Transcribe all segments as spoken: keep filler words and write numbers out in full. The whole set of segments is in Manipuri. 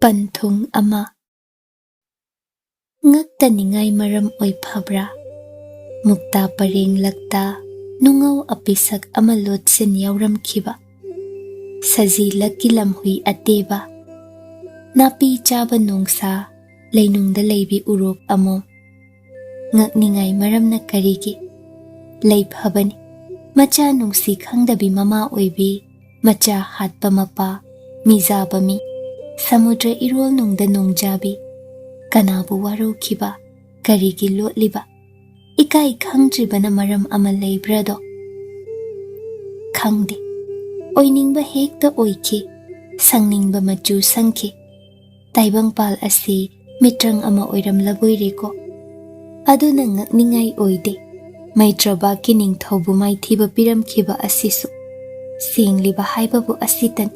ꯄꯟꯊꯨꯡ ꯑꯃ꯫ ꯉꯛꯇꯅꯤꯉꯥꯏ ꯃꯔꯝ ꯑꯣꯏ ꯐꯕ꯭ꯔꯥ? ꯃꯨꯛꯇꯥ ꯄꯔꯦꯡ ꯂꯛꯇ ꯅꯨꯡꯉꯧ ꯑꯄꯤꯁꯛ ꯑꯃ ꯂꯣꯠꯁꯤꯟ ꯌꯥꯎꯔꯝꯈꯤꯕ꯫ ꯁꯖꯤ ꯂꯛꯀꯤ ꯂꯝꯍꯨꯏ ꯑꯇꯦꯕ꯫ ꯅꯥꯄꯤ ꯆꯥꯕ ꯅꯣꯡꯁꯥ, ꯂꯩꯅꯨꯡꯗ ꯂꯩꯕꯤ ꯎꯔꯣꯛ ꯑꯃꯣꯝ꯫ ꯉꯛꯅꯤꯡꯉꯥꯏ ꯃꯔꯝꯅ ꯀꯔꯤꯒꯤ? ꯂꯩ ꯐꯕꯅꯤ꯫ ꯃꯆꯥ ꯅꯨꯡꯁꯤ ꯈꯪꯗꯕꯤ ꯃꯃꯥ ꯑꯣꯏꯕꯤ, ꯃꯆꯥ ꯍꯥꯠꯄ ꯃꯄꯥ, ꯃꯤꯖꯥꯕ ꯃꯤ, ꯁꯃꯨꯗ꯭ꯔ ꯏꯔꯣꯜꯅꯨꯡꯗ ꯅꯣꯡꯖꯥꯕꯤ꯫ ꯀꯅꯥꯕꯨ ꯋꯥꯔꯧꯈꯤꯕ? ꯀꯔꯤꯒꯤ ꯂꯣꯠꯂꯤꯕ? ꯏꯀꯥꯏ ꯈꯪꯗ꯭ꯔꯤꯕꯅ ꯃꯔꯝ ꯑꯃ ꯂꯩꯕ꯭ꯔꯥꯗꯣ? ꯈꯪꯗꯦ꯫ ꯑꯣꯏꯅꯤꯡꯕ ꯍꯦꯛꯇ ꯑꯣꯏꯈꯤ, ꯁꯪꯅꯤꯡꯕ ꯃꯆꯨ ꯁꯪꯈꯤ꯫ ꯇꯥꯏꯕꯪꯄꯥꯜ ꯑꯁꯤ ꯃꯤꯇ꯭ꯔꯪ ꯑꯃ ꯑꯣꯏꯔꯝꯂꯕꯣꯏꯔꯦꯀꯣ꯫ ꯑꯗꯨꯅ ꯉꯛꯅꯤꯡꯉꯥꯏ ꯑꯣꯏꯗꯦ꯫ ꯃꯩꯇ꯭ꯔꯕꯥꯛꯀꯤ ꯅꯤꯡꯊꯧꯕꯨ ꯃꯥꯏꯊꯤꯕ ꯄꯤꯔꯝꯈꯤꯕ ꯑꯁꯤꯁꯨ ꯁꯦꯡꯂꯤꯕ ꯍꯥꯏꯕꯕꯨ ꯑꯁꯤꯇꯅꯤ꯫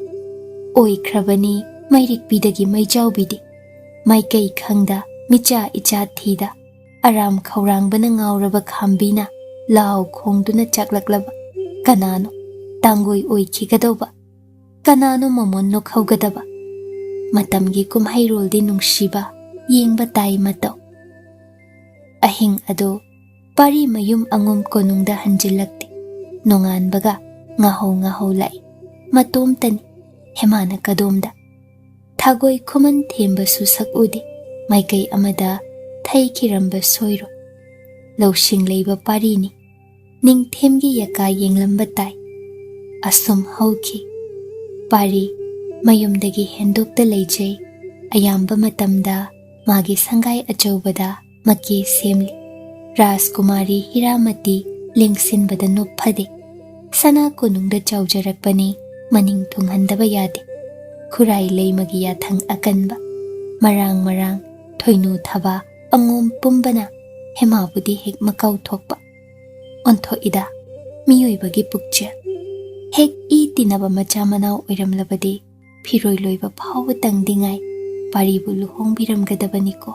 ꯑꯣꯏꯈ꯭ꯔꯕꯅꯤ ꯃꯩꯔꯤꯛꯄꯤꯗꯒꯤ ꯃꯩꯖꯥꯎꯕꯤꯗꯤ꯫ ꯃꯥꯏꯀꯩ ꯈꯪꯗ ꯃꯤꯆꯥ ꯏꯆꯥ ꯊꯤꯗ ꯑꯔꯥꯝ ꯈꯧꯔꯥꯡꯕꯅ ꯉꯥꯎꯔꯕ ꯈꯥꯝꯕꯤꯅ ꯂꯥꯎ ꯈꯣꯡꯗꯨꯅ ꯆꯥꯛꯂꯛꯂꯕ ꯀꯅꯥꯅꯣ? ꯇꯥꯡꯒꯣꯏ ꯑꯣꯏꯈꯤꯒꯗꯧꯕ ꯀꯅꯥꯅꯣ ꯃꯃꯣꯟ ꯅꯣꯛꯍꯧꯒꯗꯕ? ꯃꯇꯝꯒꯤ ꯀꯨꯝꯍꯩꯔꯣꯜꯗꯤ ꯅꯨꯡꯁꯤꯕ, ꯌꯦꯡꯕ ꯇꯥꯏ ꯃꯇꯧ꯫ ꯑꯍꯤꯡ ꯑꯗꯨ ꯄꯥꯔꯤ ꯃꯌꯨꯝ ꯑꯉꯣꯝ ꯀꯣꯅꯨꯡꯗ ꯍꯟꯖꯤꯜꯂꯛꯇꯦ꯫ ꯅꯣꯡꯉꯥꯟꯕꯒ ꯉꯥꯍꯧ ꯉꯥꯍꯧ ꯂꯥꯛꯏ꯫ ꯃꯇꯣꯝꯇꯅꯤ꯫ ꯍꯦꯃꯥꯅ ꯀꯗꯣꯝꯗ? ꯊꯥꯒꯣꯏ ꯈꯨꯃꯟ ꯊꯦꯝꯕꯁꯨ ꯁꯛ ꯎꯗꯦ꯫ ꯃꯥꯏꯀꯩ ꯑꯃꯗ ꯊꯩꯈꯤꯔꯝꯕ ꯁꯣꯏꯔꯣꯏ꯫ ꯂꯧꯁꯤꯡ ꯂꯩꯕ ꯄꯥꯔꯤꯅꯤ꯫ ꯅꯤꯡꯊꯦꯝꯒꯤ ꯌꯥꯀꯥ ꯌꯦꯡꯂꯝꯕ ꯇꯥꯏ꯫ ꯑꯁꯨꯝ ꯍꯧꯈꯤ꯫ ꯄꯥꯔꯤ ꯃꯌꯨꯝꯗꯒꯤ ꯍꯦꯟꯗꯣꯛꯇ ꯂꯩꯖꯩ꯫ ꯑꯌꯥꯝꯕ ꯃꯇꯝꯗ ꯃꯥꯒꯤ ꯁꯪꯒꯥꯏ ꯑꯆꯧꯕꯗ ꯃꯀꯦ ꯁꯦꯝꯂꯤ꯫ ꯔꯥꯖꯀꯨꯃꯥꯔꯤ ꯍꯤꯔꯥꯃꯇꯤ ꯂꯦꯡꯁꯤꯟꯕꯗ ꯅꯣꯞꯐꯗꯦ꯫ ꯁꯅꯥ ꯀꯣꯅꯨꯡꯗ ꯆꯥꯎꯖꯔꯛꯄꯅꯤ, ꯃꯅꯤꯡ ꯊꯨꯡꯍꯟꯗꯕ ꯌꯥꯗꯦ꯫ ꯈꯨꯔꯥꯏ ꯂꯩꯃꯒꯤ ꯌꯥꯊꯪ ꯑꯀꯟꯕ꯫ ꯃꯔꯥꯡ ꯃꯔꯥꯡ, ꯊꯣꯏꯅꯨ ꯊꯕꯥ, ꯑꯉꯣꯝ ꯄꯨꯝꯕꯅ ꯍꯦꯃꯥꯕꯨꯗꯤ ꯍꯦꯛ ꯃꯀꯥꯎ ꯊꯣꯛꯄ꯫ ꯑꯣꯟꯊꯣꯛꯏꯗ ꯃꯤꯑꯣꯏꯕꯒꯤ ꯄꯨꯛꯆꯦꯜ꯫ ꯍꯦꯛ ꯏ ꯇꯤꯟꯅꯕ ꯃꯆꯥ ꯃꯅꯥꯎ ꯑꯣꯏꯔꯝꯂꯕꯗꯤ ꯐꯤꯔꯣꯏ ꯂꯣꯏꯕ ꯐꯥꯎꯕ ꯇꯪꯗꯤꯉꯥꯏ ꯄꯥꯔꯤꯕꯨ ꯂꯨꯍꯣꯡꯕꯤꯔꯝꯒꯗꯕꯅꯤꯀꯣ꯫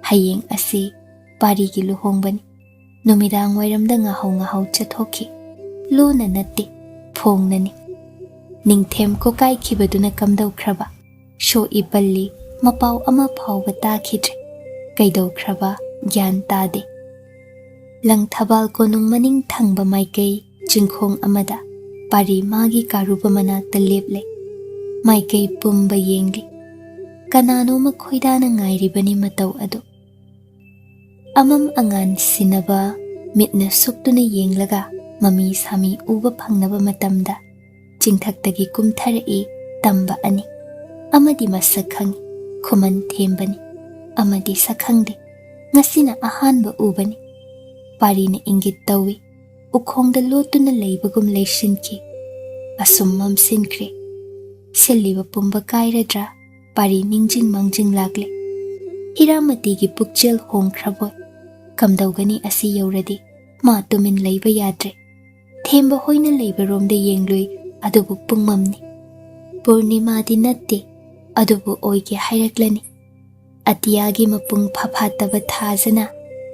ꯍꯌꯦꯡ ꯑꯁꯤ ꯄꯥꯔꯤꯒꯤ ꯂꯨꯍꯣꯡꯕꯅꯤ꯫ ꯅꯨꯃꯤꯗꯥꯡ ꯋꯥꯏꯔꯝꯗ ꯉꯥꯍꯧ ꯉꯥꯍꯧ ꯆꯠꯊꯣꯛꯈꯤ꯫ ꯂꯨꯅ ꯅꯠꯇꯦ, ꯐꯣꯡꯅꯅꯤ꯫ ꯅꯤꯡꯊꯦꯝ ꯀꯣꯀꯥꯏꯈꯤꯕꯗꯨꯅ ꯀꯝꯗꯧꯈ꯭ꯔꯕ? ꯁꯣꯛꯏ ꯄꯜꯂꯤ, ꯃꯄꯥꯎ ꯑꯃ ꯐꯥꯎꯕ ꯇꯥꯈꯤꯗ꯭ꯔꯦ꯫ ꯀꯩꯗꯧꯈ꯭ꯔꯕ ꯒ꯭ꯌꯥꯟ ꯇꯥꯗꯦ꯫ ꯂꯪꯊꯕꯥꯜ ꯀꯣꯅꯨꯡ ꯃꯅꯤꯡ ꯊꯪꯕ ꯃꯥꯏꯀꯩ ꯆꯤꯡꯈꯣꯡ ꯑꯃꯗ ꯄꯥꯔꯤ ꯃꯥꯒꯤ ꯀꯥꯔꯨꯕ ꯃꯅꯥꯛꯇ ꯂꯦꯞꯂꯦ꯫ ꯃꯥꯏꯀꯩ ꯄꯨꯝꯕ ꯌꯦꯡꯂꯤ꯫ ꯀꯅꯥꯅꯣꯃ ꯈꯣꯏꯗꯥꯅ ꯉꯥꯏꯔꯤꯕꯅꯤ ꯃꯇꯧ ꯑꯗꯨ꯫ ꯑꯃꯝ ꯑꯉꯥꯟ ꯁꯤꯟꯅꯕ ꯃꯤꯠꯅ ꯁꯨꯛꯇꯨꯅ ꯌꯦꯡꯂꯒ ꯃꯃꯤ ꯁꯥꯃꯤ ꯎꯕ ꯐꯪꯅꯕ ꯃꯇꯝꯗ ꯆꯤꯡꯊꯛꯇꯒꯤ ꯀꯨꯝꯊꯔꯛꯏ ꯇꯝꯕ ꯑꯅꯤ꯫ ꯑꯃꯗꯤ ꯃꯁꯛ ꯈꯪꯏ, ꯈꯨꯃꯟ ꯊꯦꯝꯕꯅꯤ꯫ ꯑꯃꯗꯤ ꯁꯛꯈꯪꯗꯦ, ꯉꯁꯤꯅ ꯑꯍꯥꯟꯕ ꯎꯕꯅꯤ꯫ ꯄꯥꯔꯤꯅ ꯏꯪꯒꯤꯠ ꯇꯧꯏ, ꯎꯈꯣꯡꯗ ꯂꯣꯠꯇꯨꯅ ꯂꯩꯕꯒꯨꯝ ꯂꯩꯁꯤꯟꯈꯤ꯫ ꯑꯁꯨꯝ ꯃꯝꯁꯤꯟꯈ꯭ꯔꯦ꯫ ꯁꯤꯜꯂꯤꯕ ꯄꯨꯝꯕ ꯀꯥꯏꯔꯗ꯭ꯔꯥ? ꯄꯥꯔꯤ ꯅꯤꯡꯖꯤꯡ ꯃꯥꯡꯖꯤꯡ ꯂꯥꯛꯂꯦ꯫ ꯍꯤꯔꯥꯃꯇꯤꯒꯤ ꯄꯨꯛꯆꯦꯜ ꯍꯣꯡꯈ꯭ꯔꯕꯣꯏ꯫ ꯀꯝꯗꯧꯒꯅꯤ ꯑꯁꯤ ꯌꯧꯔꯗꯤ? ꯃꯥ ꯇꯨꯃꯤꯟ ꯂꯩꯕ ꯌꯥꯗ꯭ꯔꯦ꯫ ꯊꯦꯝꯕ ꯍꯣꯏꯅ ꯂꯩꯕꯔꯣꯝꯗ ꯌꯦꯡꯂꯨꯏ, ꯑꯗꯨꯕꯨ ꯄꯨꯡꯃꯝꯅꯤ꯫ ꯄꯨꯔꯅꯤꯃꯥꯗꯤ ꯅꯠꯇꯦ, ꯑꯗꯨꯕꯨ ꯑꯣꯏꯒꯦ ꯍꯥꯏꯔꯛꯂꯅꯤ꯫ ꯑꯇꯤꯌꯥꯒꯤ ꯃꯄꯨꯡ ꯐꯐꯥꯠꯇꯕ ꯊꯥꯖꯅ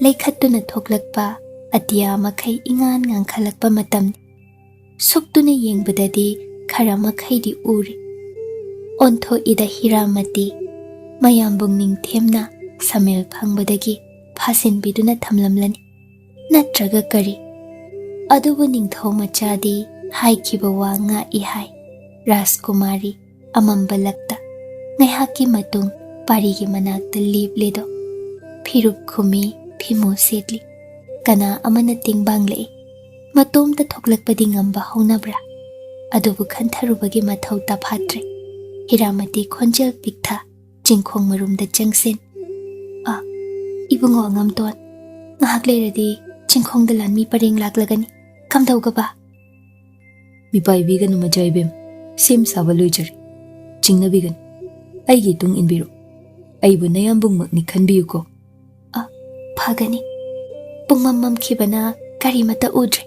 ꯂꯩꯈꯠꯇꯨꯅ ꯊꯣꯛꯂꯛꯄ ꯑꯇꯤꯌꯥ ꯃꯈꯩ ꯏꯉꯥꯟ ꯉꯥꯟꯈꯠꯂꯛꯄ ꯃꯇꯝꯅꯤ꯫ ꯁꯨꯛꯇꯨꯅ ꯌꯦꯡꯕꯗꯗꯤ ꯈꯔ ꯃꯈꯩꯗꯤ ꯎꯔꯦ꯫ ꯑꯣꯟꯊꯣꯛꯏꯗ ꯍꯤꯔꯥꯃꯇꯤ, ꯃꯌꯥꯝꯕꯨꯡ ꯅꯤꯡꯊꯦꯝꯅ ꯁꯃꯦꯜ ꯐꯪꯕꯗꯒꯤ ꯐꯥꯁꯤꯟꯕꯤꯗꯨꯅ ꯊꯝꯂꯝꯂꯅꯤ꯫ ꯅꯠꯇ꯭ꯔꯒ ꯀꯔꯤ? ꯑꯗꯨꯕꯨ ꯅꯤꯡꯊꯧ ꯃꯆꯥꯗꯤ ꯍꯥꯏꯈꯤꯕ ꯋꯥ ꯉꯥꯛꯏ ꯍꯥꯏ꯫ ꯔꯥꯖꯀꯨꯃꯥꯔꯤ ꯑꯃꯝꯕ ꯂꯛꯇ ꯉꯥꯏꯍꯥꯛꯀꯤ ꯃꯇꯨꯡ ꯄꯥꯔꯤꯒꯤ ꯃꯅꯥꯛꯇ ꯂꯦꯞꯂꯦꯗꯣ꯫ ꯐꯤꯔꯨꯞ ꯈꯨꯝꯃꯤ, ꯐꯤꯃꯨ ꯁꯦꯠꯂꯤ꯫ ꯀꯅꯥ ꯑꯃꯅ ꯇꯦꯡꯕꯥꯡꯂꯛꯏ꯫ ꯃꯇꯣꯝꯇ ꯊꯣꯛꯂꯛꯄꯗꯤ ꯉꯝꯕ ꯍꯧꯅꯕ꯭ꯔꯥ? ꯑꯗꯨꯕꯨ ꯈꯟꯊꯔꯨꯕꯒꯤ ꯃꯊꯧ ꯇꯥꯐꯥꯠꯇ꯭ꯔꯦ꯫ ꯍꯤꯔꯥꯃꯇꯤ ꯈꯣꯟꯖꯦꯜ ꯄꯤꯛꯊ ꯆꯤꯡꯈꯣꯡ ꯃꯔꯨꯝꯗ ꯆꯪꯁꯤꯟ꯫ "ꯑ, ꯏꯕꯨꯡꯉꯣ ꯑꯉꯝꯇꯣꯟ, ꯉꯥꯏꯍꯥꯛ ꯂꯩꯔꯗꯤ ꯆꯤꯡꯈꯣꯡꯗ ꯂꯥꯟꯃꯤ ꯄꯔꯦꯡ ꯂꯥꯛꯂꯒꯅꯤ꯫ ꯀꯝꯗꯧꯒꯕ?" "ꯃꯤꯄꯥꯏꯕꯤꯒꯅꯨ ꯃꯆꯥ ꯏꯕꯦꯝ, ꯁꯦꯝ ꯁꯥꯕ ꯂꯣꯏꯖꯔꯦ꯫ ꯆꯤꯡꯅꯕꯤꯒꯅꯨ꯫ ꯑꯩꯒꯤ ꯏꯇꯨꯡ ꯏꯟꯕꯤꯔꯣ꯫ ꯑꯩꯕꯨ ꯅꯌꯥꯝꯕꯨꯡꯃꯛꯅꯤ ꯈꯟꯕꯤꯌꯨꯀꯣ꯫" "ꯑ, ꯐꯒꯅꯤ꯫ ꯄꯨꯡꯃꯝ ꯃꯝꯈꯤꯕꯅ ꯀꯔꯤꯃꯠꯇ ꯎꯗ꯭ꯔꯦ꯫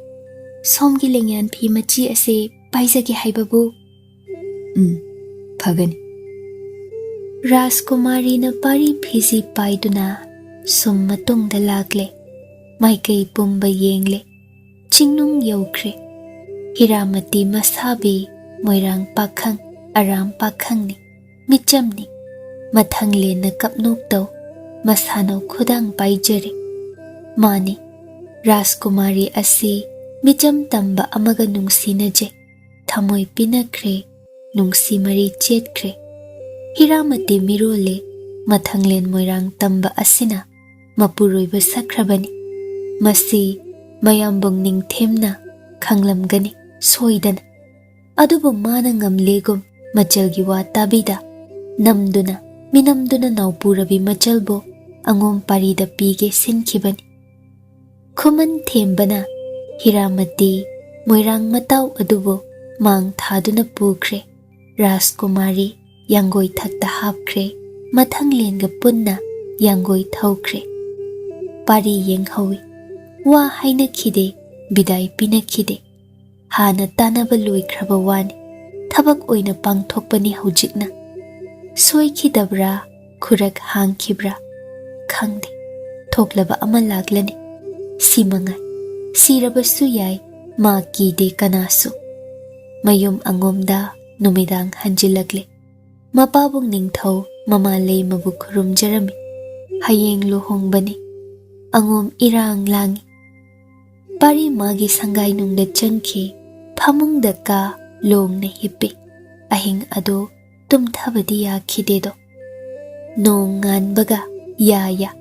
ꯁꯣꯝꯒꯤ ꯂꯦꯡꯌꯥꯟ ꯐꯤ ꯃꯆꯤ ꯑꯁꯤ ꯄꯥꯏꯖꯒꯦ ꯍꯥꯏꯕꯕꯨ?" "ꯎꯝ, ꯐꯒꯅꯤ꯫" ꯔꯥꯖꯀꯨꯃꯥꯔꯤꯅ ꯄꯥꯔꯤ ꯐꯤꯖꯤ ꯄꯥꯏꯗꯨꯅ ꯁꯨꯝ ꯃꯇꯨꯡꯗ ꯂꯥꯛꯂꯦ꯫ ꯃꯥꯏꯀꯩ ꯄꯨꯝꯕ ꯌꯦꯡꯂꯦ꯫ ꯆꯤꯡꯅꯨꯡ ꯌꯧꯈ꯭ꯔꯦ꯫ ꯍꯤꯔꯥꯃꯇꯤ ꯃꯁꯥꯕꯤ ꯃꯣꯏꯔꯥꯡ ꯄꯥꯈꯪ, ꯑꯔꯥꯝ ꯄꯥꯈꯪꯅꯤ꯫ ꯃꯤꯆꯝꯅꯤ꯫ ꯃꯊꯪꯂꯦꯟꯅ ꯀꯞꯅꯣꯛ ꯇꯧ, ꯃꯁꯥꯅꯧ ꯈꯨꯗꯥꯡ ꯄꯥꯏꯖꯔꯦ꯫ ꯃꯥꯅꯤ, ꯔꯥꯖꯀꯨꯃꯥꯔꯤ ꯑꯁꯤ ꯃꯤꯆꯝ ꯇꯝꯕ ꯑꯃꯒ ꯅꯨꯡꯁꯤꯅꯖꯩ꯫ ꯊꯃꯣꯏ ꯄꯤꯅꯈ꯭ꯔꯦ, ꯅꯨꯡꯁꯤ ꯃꯔꯤ ꯆꯦꯠꯈ꯭ꯔꯦ꯫ ꯍꯤꯔꯥꯃꯇꯤ ꯃꯤꯔꯣꯜꯂꯦ, ꯃꯊꯪꯂꯦꯟ ꯃꯣꯏꯔꯥꯡ ꯇꯝꯕ ꯑꯁꯤꯅ ꯃꯄꯨꯔꯣꯏꯕ ꯁꯛꯈ꯭ꯔꯕꯅꯤ꯫ ꯃꯁꯤ ꯃꯌꯥꯝꯕꯨꯡ ꯅꯤꯡꯊꯦꯝꯅ ꯈꯪꯂꯝꯒꯅꯤ ꯁꯣꯏꯗꯅ꯫ ꯑꯗꯨꯕꯨ ꯃꯥꯅ ꯉꯝꯂꯦꯒꯨꯝ ꯃꯆꯜꯒꯤ ꯋꯥ ꯇꯥꯕꯤꯗ, ꯅꯝꯗꯨꯅ ꯃꯤꯅꯝꯗꯨꯅ ꯅꯥꯎꯄꯨꯔꯕꯤ ꯃꯆꯜꯕꯨ ꯑꯉꯣꯝ ꯄꯥꯔꯤꯗ ꯄꯤꯒꯦ ꯁꯤꯟꯈꯤꯕꯅꯤ꯫ ꯈꯨꯃꯟ ꯊꯦꯝꯕꯅ ꯍꯤꯔꯥꯃꯇꯤ ꯃꯣꯏꯔꯥꯡ ꯃꯇꯥꯎ ꯑꯗꯨꯕꯨ ꯃꯥꯡ ꯊꯥꯗꯨꯅ ꯄꯨꯈ꯭ꯔꯦ꯫ ꯔꯥꯖꯀꯨꯃꯥꯔꯤ ꯌꯥꯡꯒꯣꯏ ꯊꯛꯇ ꯍꯥꯞꯈ꯭ꯔꯦ꯫ ꯃꯊꯪꯂꯦꯟꯒ ꯄꯨꯟꯅ ꯌꯥꯡꯒꯣꯏ ꯊꯧꯈ꯭ꯔꯦ꯫ ꯄꯥꯔꯤ ꯌꯦꯡꯍꯧꯏ꯫ ꯋꯥ ꯍꯥꯏꯅꯈꯤꯗꯦ, ꯕꯤꯗꯥꯏ ꯄꯤꯅꯈꯤꯗꯦ꯫ ꯍꯥꯟꯅ ꯇꯥꯟꯅꯕ ꯂꯣꯏꯈ꯭ꯔꯕ ꯋꯥꯅꯤ꯫ ꯊꯕꯛ ꯑꯣꯏꯅ ꯄꯥꯡꯊꯣꯛꯄꯅꯤ ꯍꯧꯖꯤꯛꯅ꯫ ꯁꯣꯏꯈꯤꯗꯕ꯭ꯔꯥ, ꯈꯨꯔꯛ ꯍꯥꯡꯈꯤꯕ꯭ꯔꯥ? ꯈꯪꯗꯦ꯫ ꯊꯣꯛꯂꯕ ꯑꯃ ꯂꯥꯛꯂꯅꯤ꯫ ꯁꯤ ꯃꯉꯥꯏ꯫ ꯁꯤꯔꯕꯁꯨ ꯌꯥꯏ, ꯃꯥ ꯀꯤꯗꯦ ꯀꯅꯥꯁꯨ꯫ ꯃꯌꯨꯝ ꯑꯉꯣꯝꯗ ꯅꯨꯃꯤꯗꯥꯡ ꯍꯟꯖꯤꯜꯂꯛꯂꯦ꯫ ꯃꯄꯥꯕꯨꯡ ꯅꯤꯡꯊꯧ ꯃꯃꯥ ꯂꯩꯃꯕꯨ ꯈꯨꯔꯨꯝꯖꯔꯝꯃꯤ꯫ ꯍꯌꯦꯡ ꯂꯨꯍꯣꯡꯕꯅꯤ꯫ ꯑꯉꯣꯝ ꯏꯔꯥꯡ ꯂꯥꯡꯏ꯫ ꯄꯥꯔꯤ ꯃꯥꯒꯤ ꯁꯪꯒꯥꯏꯅꯨꯡꯗ ꯆꯪꯈꯤ꯫ ꯐꯃꯨꯡꯗ ꯀꯥ ꯂꯣꯡꯅ ꯍꯤꯞꯄꯤ꯫ ꯑꯍꯤꯡ ꯑꯗꯨ ꯇꯨꯝꯊꯕꯗꯤ ꯌꯥꯈꯤꯗꯦꯗꯣ꯫ ꯅꯣꯡ ꯉꯥꯟꯕꯒ ꯌꯥ ꯌꯥ꯫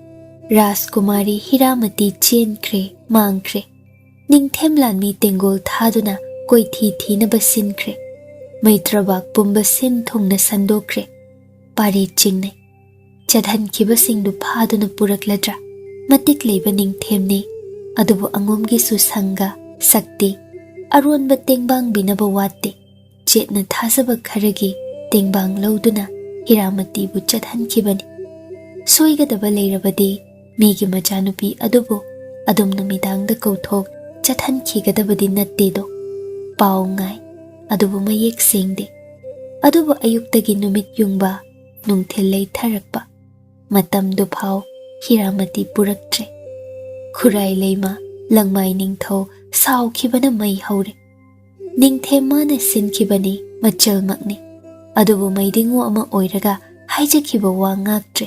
ꯔꯥꯖꯀꯨꯃꯥꯔꯤ ꯍꯤꯔꯥꯃꯇꯤ ꯆꯦꯟꯈ꯭ꯔꯦ, ꯃꯥꯡꯈ꯭ꯔꯦ꯫ ꯅꯤꯡꯊꯦꯝ ꯂꯥꯟꯃꯤ ꯇꯦꯡꯒꯣꯜ ꯊꯥꯗꯨꯅ ꯀꯣꯏꯊꯤ ꯊꯤꯅꯕ ꯁꯤꯟꯈ꯭ꯔꯦ꯫ ꯃꯩꯇ꯭ꯔꯕꯥꯛ ꯄꯨꯝꯕ ꯁꯤꯟ ꯊꯨꯡꯅ ꯁꯟꯗꯣꯛꯈ꯭ꯔꯦ꯫ ꯄꯥꯔꯤ ꯆꯤꯡꯅꯩ꯫ ꯆꯠꯍꯟꯈꯤꯕꯁꯤꯡꯗꯨ ꯐꯥꯗꯨꯅ ꯄꯨꯔꯛꯂꯗ꯭ꯔꯥ? ꯃꯇꯤꯛ ꯂꯩꯕ ꯅꯤꯡꯊꯦꯝꯅꯤ꯫ ꯑꯗꯨꯕꯨ ꯑꯉꯣꯝꯒꯤꯁꯨ ꯁꯪꯒ, ꯁꯛꯇꯤ, ꯑꯔꯣꯟꯕ ꯇꯦꯡꯕꯥꯡꯕꯤꯅꯕ ꯋꯥꯠꯇꯦ꯫ ꯆꯦꯠꯅ ꯊꯥꯖꯕ ꯈꯔꯒꯤ ꯇꯦꯡꯕꯥꯡ ꯂꯧꯗꯨꯅ ꯍꯤꯔꯥꯃꯇꯤꯕꯨ ꯆꯠꯍꯟꯈꯤꯕꯅꯤ꯫ ꯁꯣꯏꯒꯗꯕ ꯂꯩꯔꯕꯗꯤ ꯃꯤꯒꯤ ꯃꯆꯥꯅꯨꯄꯤ ꯑꯗꯨꯕꯨ ꯑꯗꯨꯝ ꯅꯨꯃꯤꯗꯥꯡꯗ ꯀꯧꯊꯣꯛ ꯆꯠꯍꯟꯈꯤꯒꯗꯕꯗꯤ ꯅꯠꯇꯦꯗꯣ꯫ ꯄꯥꯎ ꯉꯥꯏ, ꯑꯗꯨꯕꯨ ꯃꯌꯦꯛ ꯁꯦꯡꯗꯦ꯫ ꯑꯗꯨꯕꯨ ꯑꯌꯨꯛꯇꯒꯤ ꯅꯨꯃꯤꯠ ꯌꯨꯡꯕ, ꯅꯨꯡꯊꯤꯜ ꯂꯩꯊꯔꯛꯄ꯫ ꯃꯇꯝꯗꯨ ꯐꯥꯎ ꯍꯤꯔꯥꯃꯇꯤ ꯄꯨꯔꯛꯇ꯭ꯔꯦ꯫ ꯈꯨꯔꯥꯏ ꯂꯩꯃ ꯂꯪꯃꯥꯏ ꯅꯤꯡꯊꯧ ꯁꯥꯎꯈꯤꯕꯅ ꯃꯩ ꯍꯧꯔꯦ꯫ ꯅꯤꯡꯊꯦꯝ ꯃꯥꯅ ꯁꯤꯟꯈꯤꯕꯅꯤ, ꯃꯆꯜꯃꯛꯅꯤ꯫ ꯑꯗꯨꯕꯨ ꯃꯩꯗꯤꯡꯉꯨ ꯑꯃ ꯑꯣꯏꯔꯒ ꯍꯥꯏꯖꯈꯤꯕ ꯋꯥ ꯉꯥꯛꯇ꯭ꯔꯦ꯫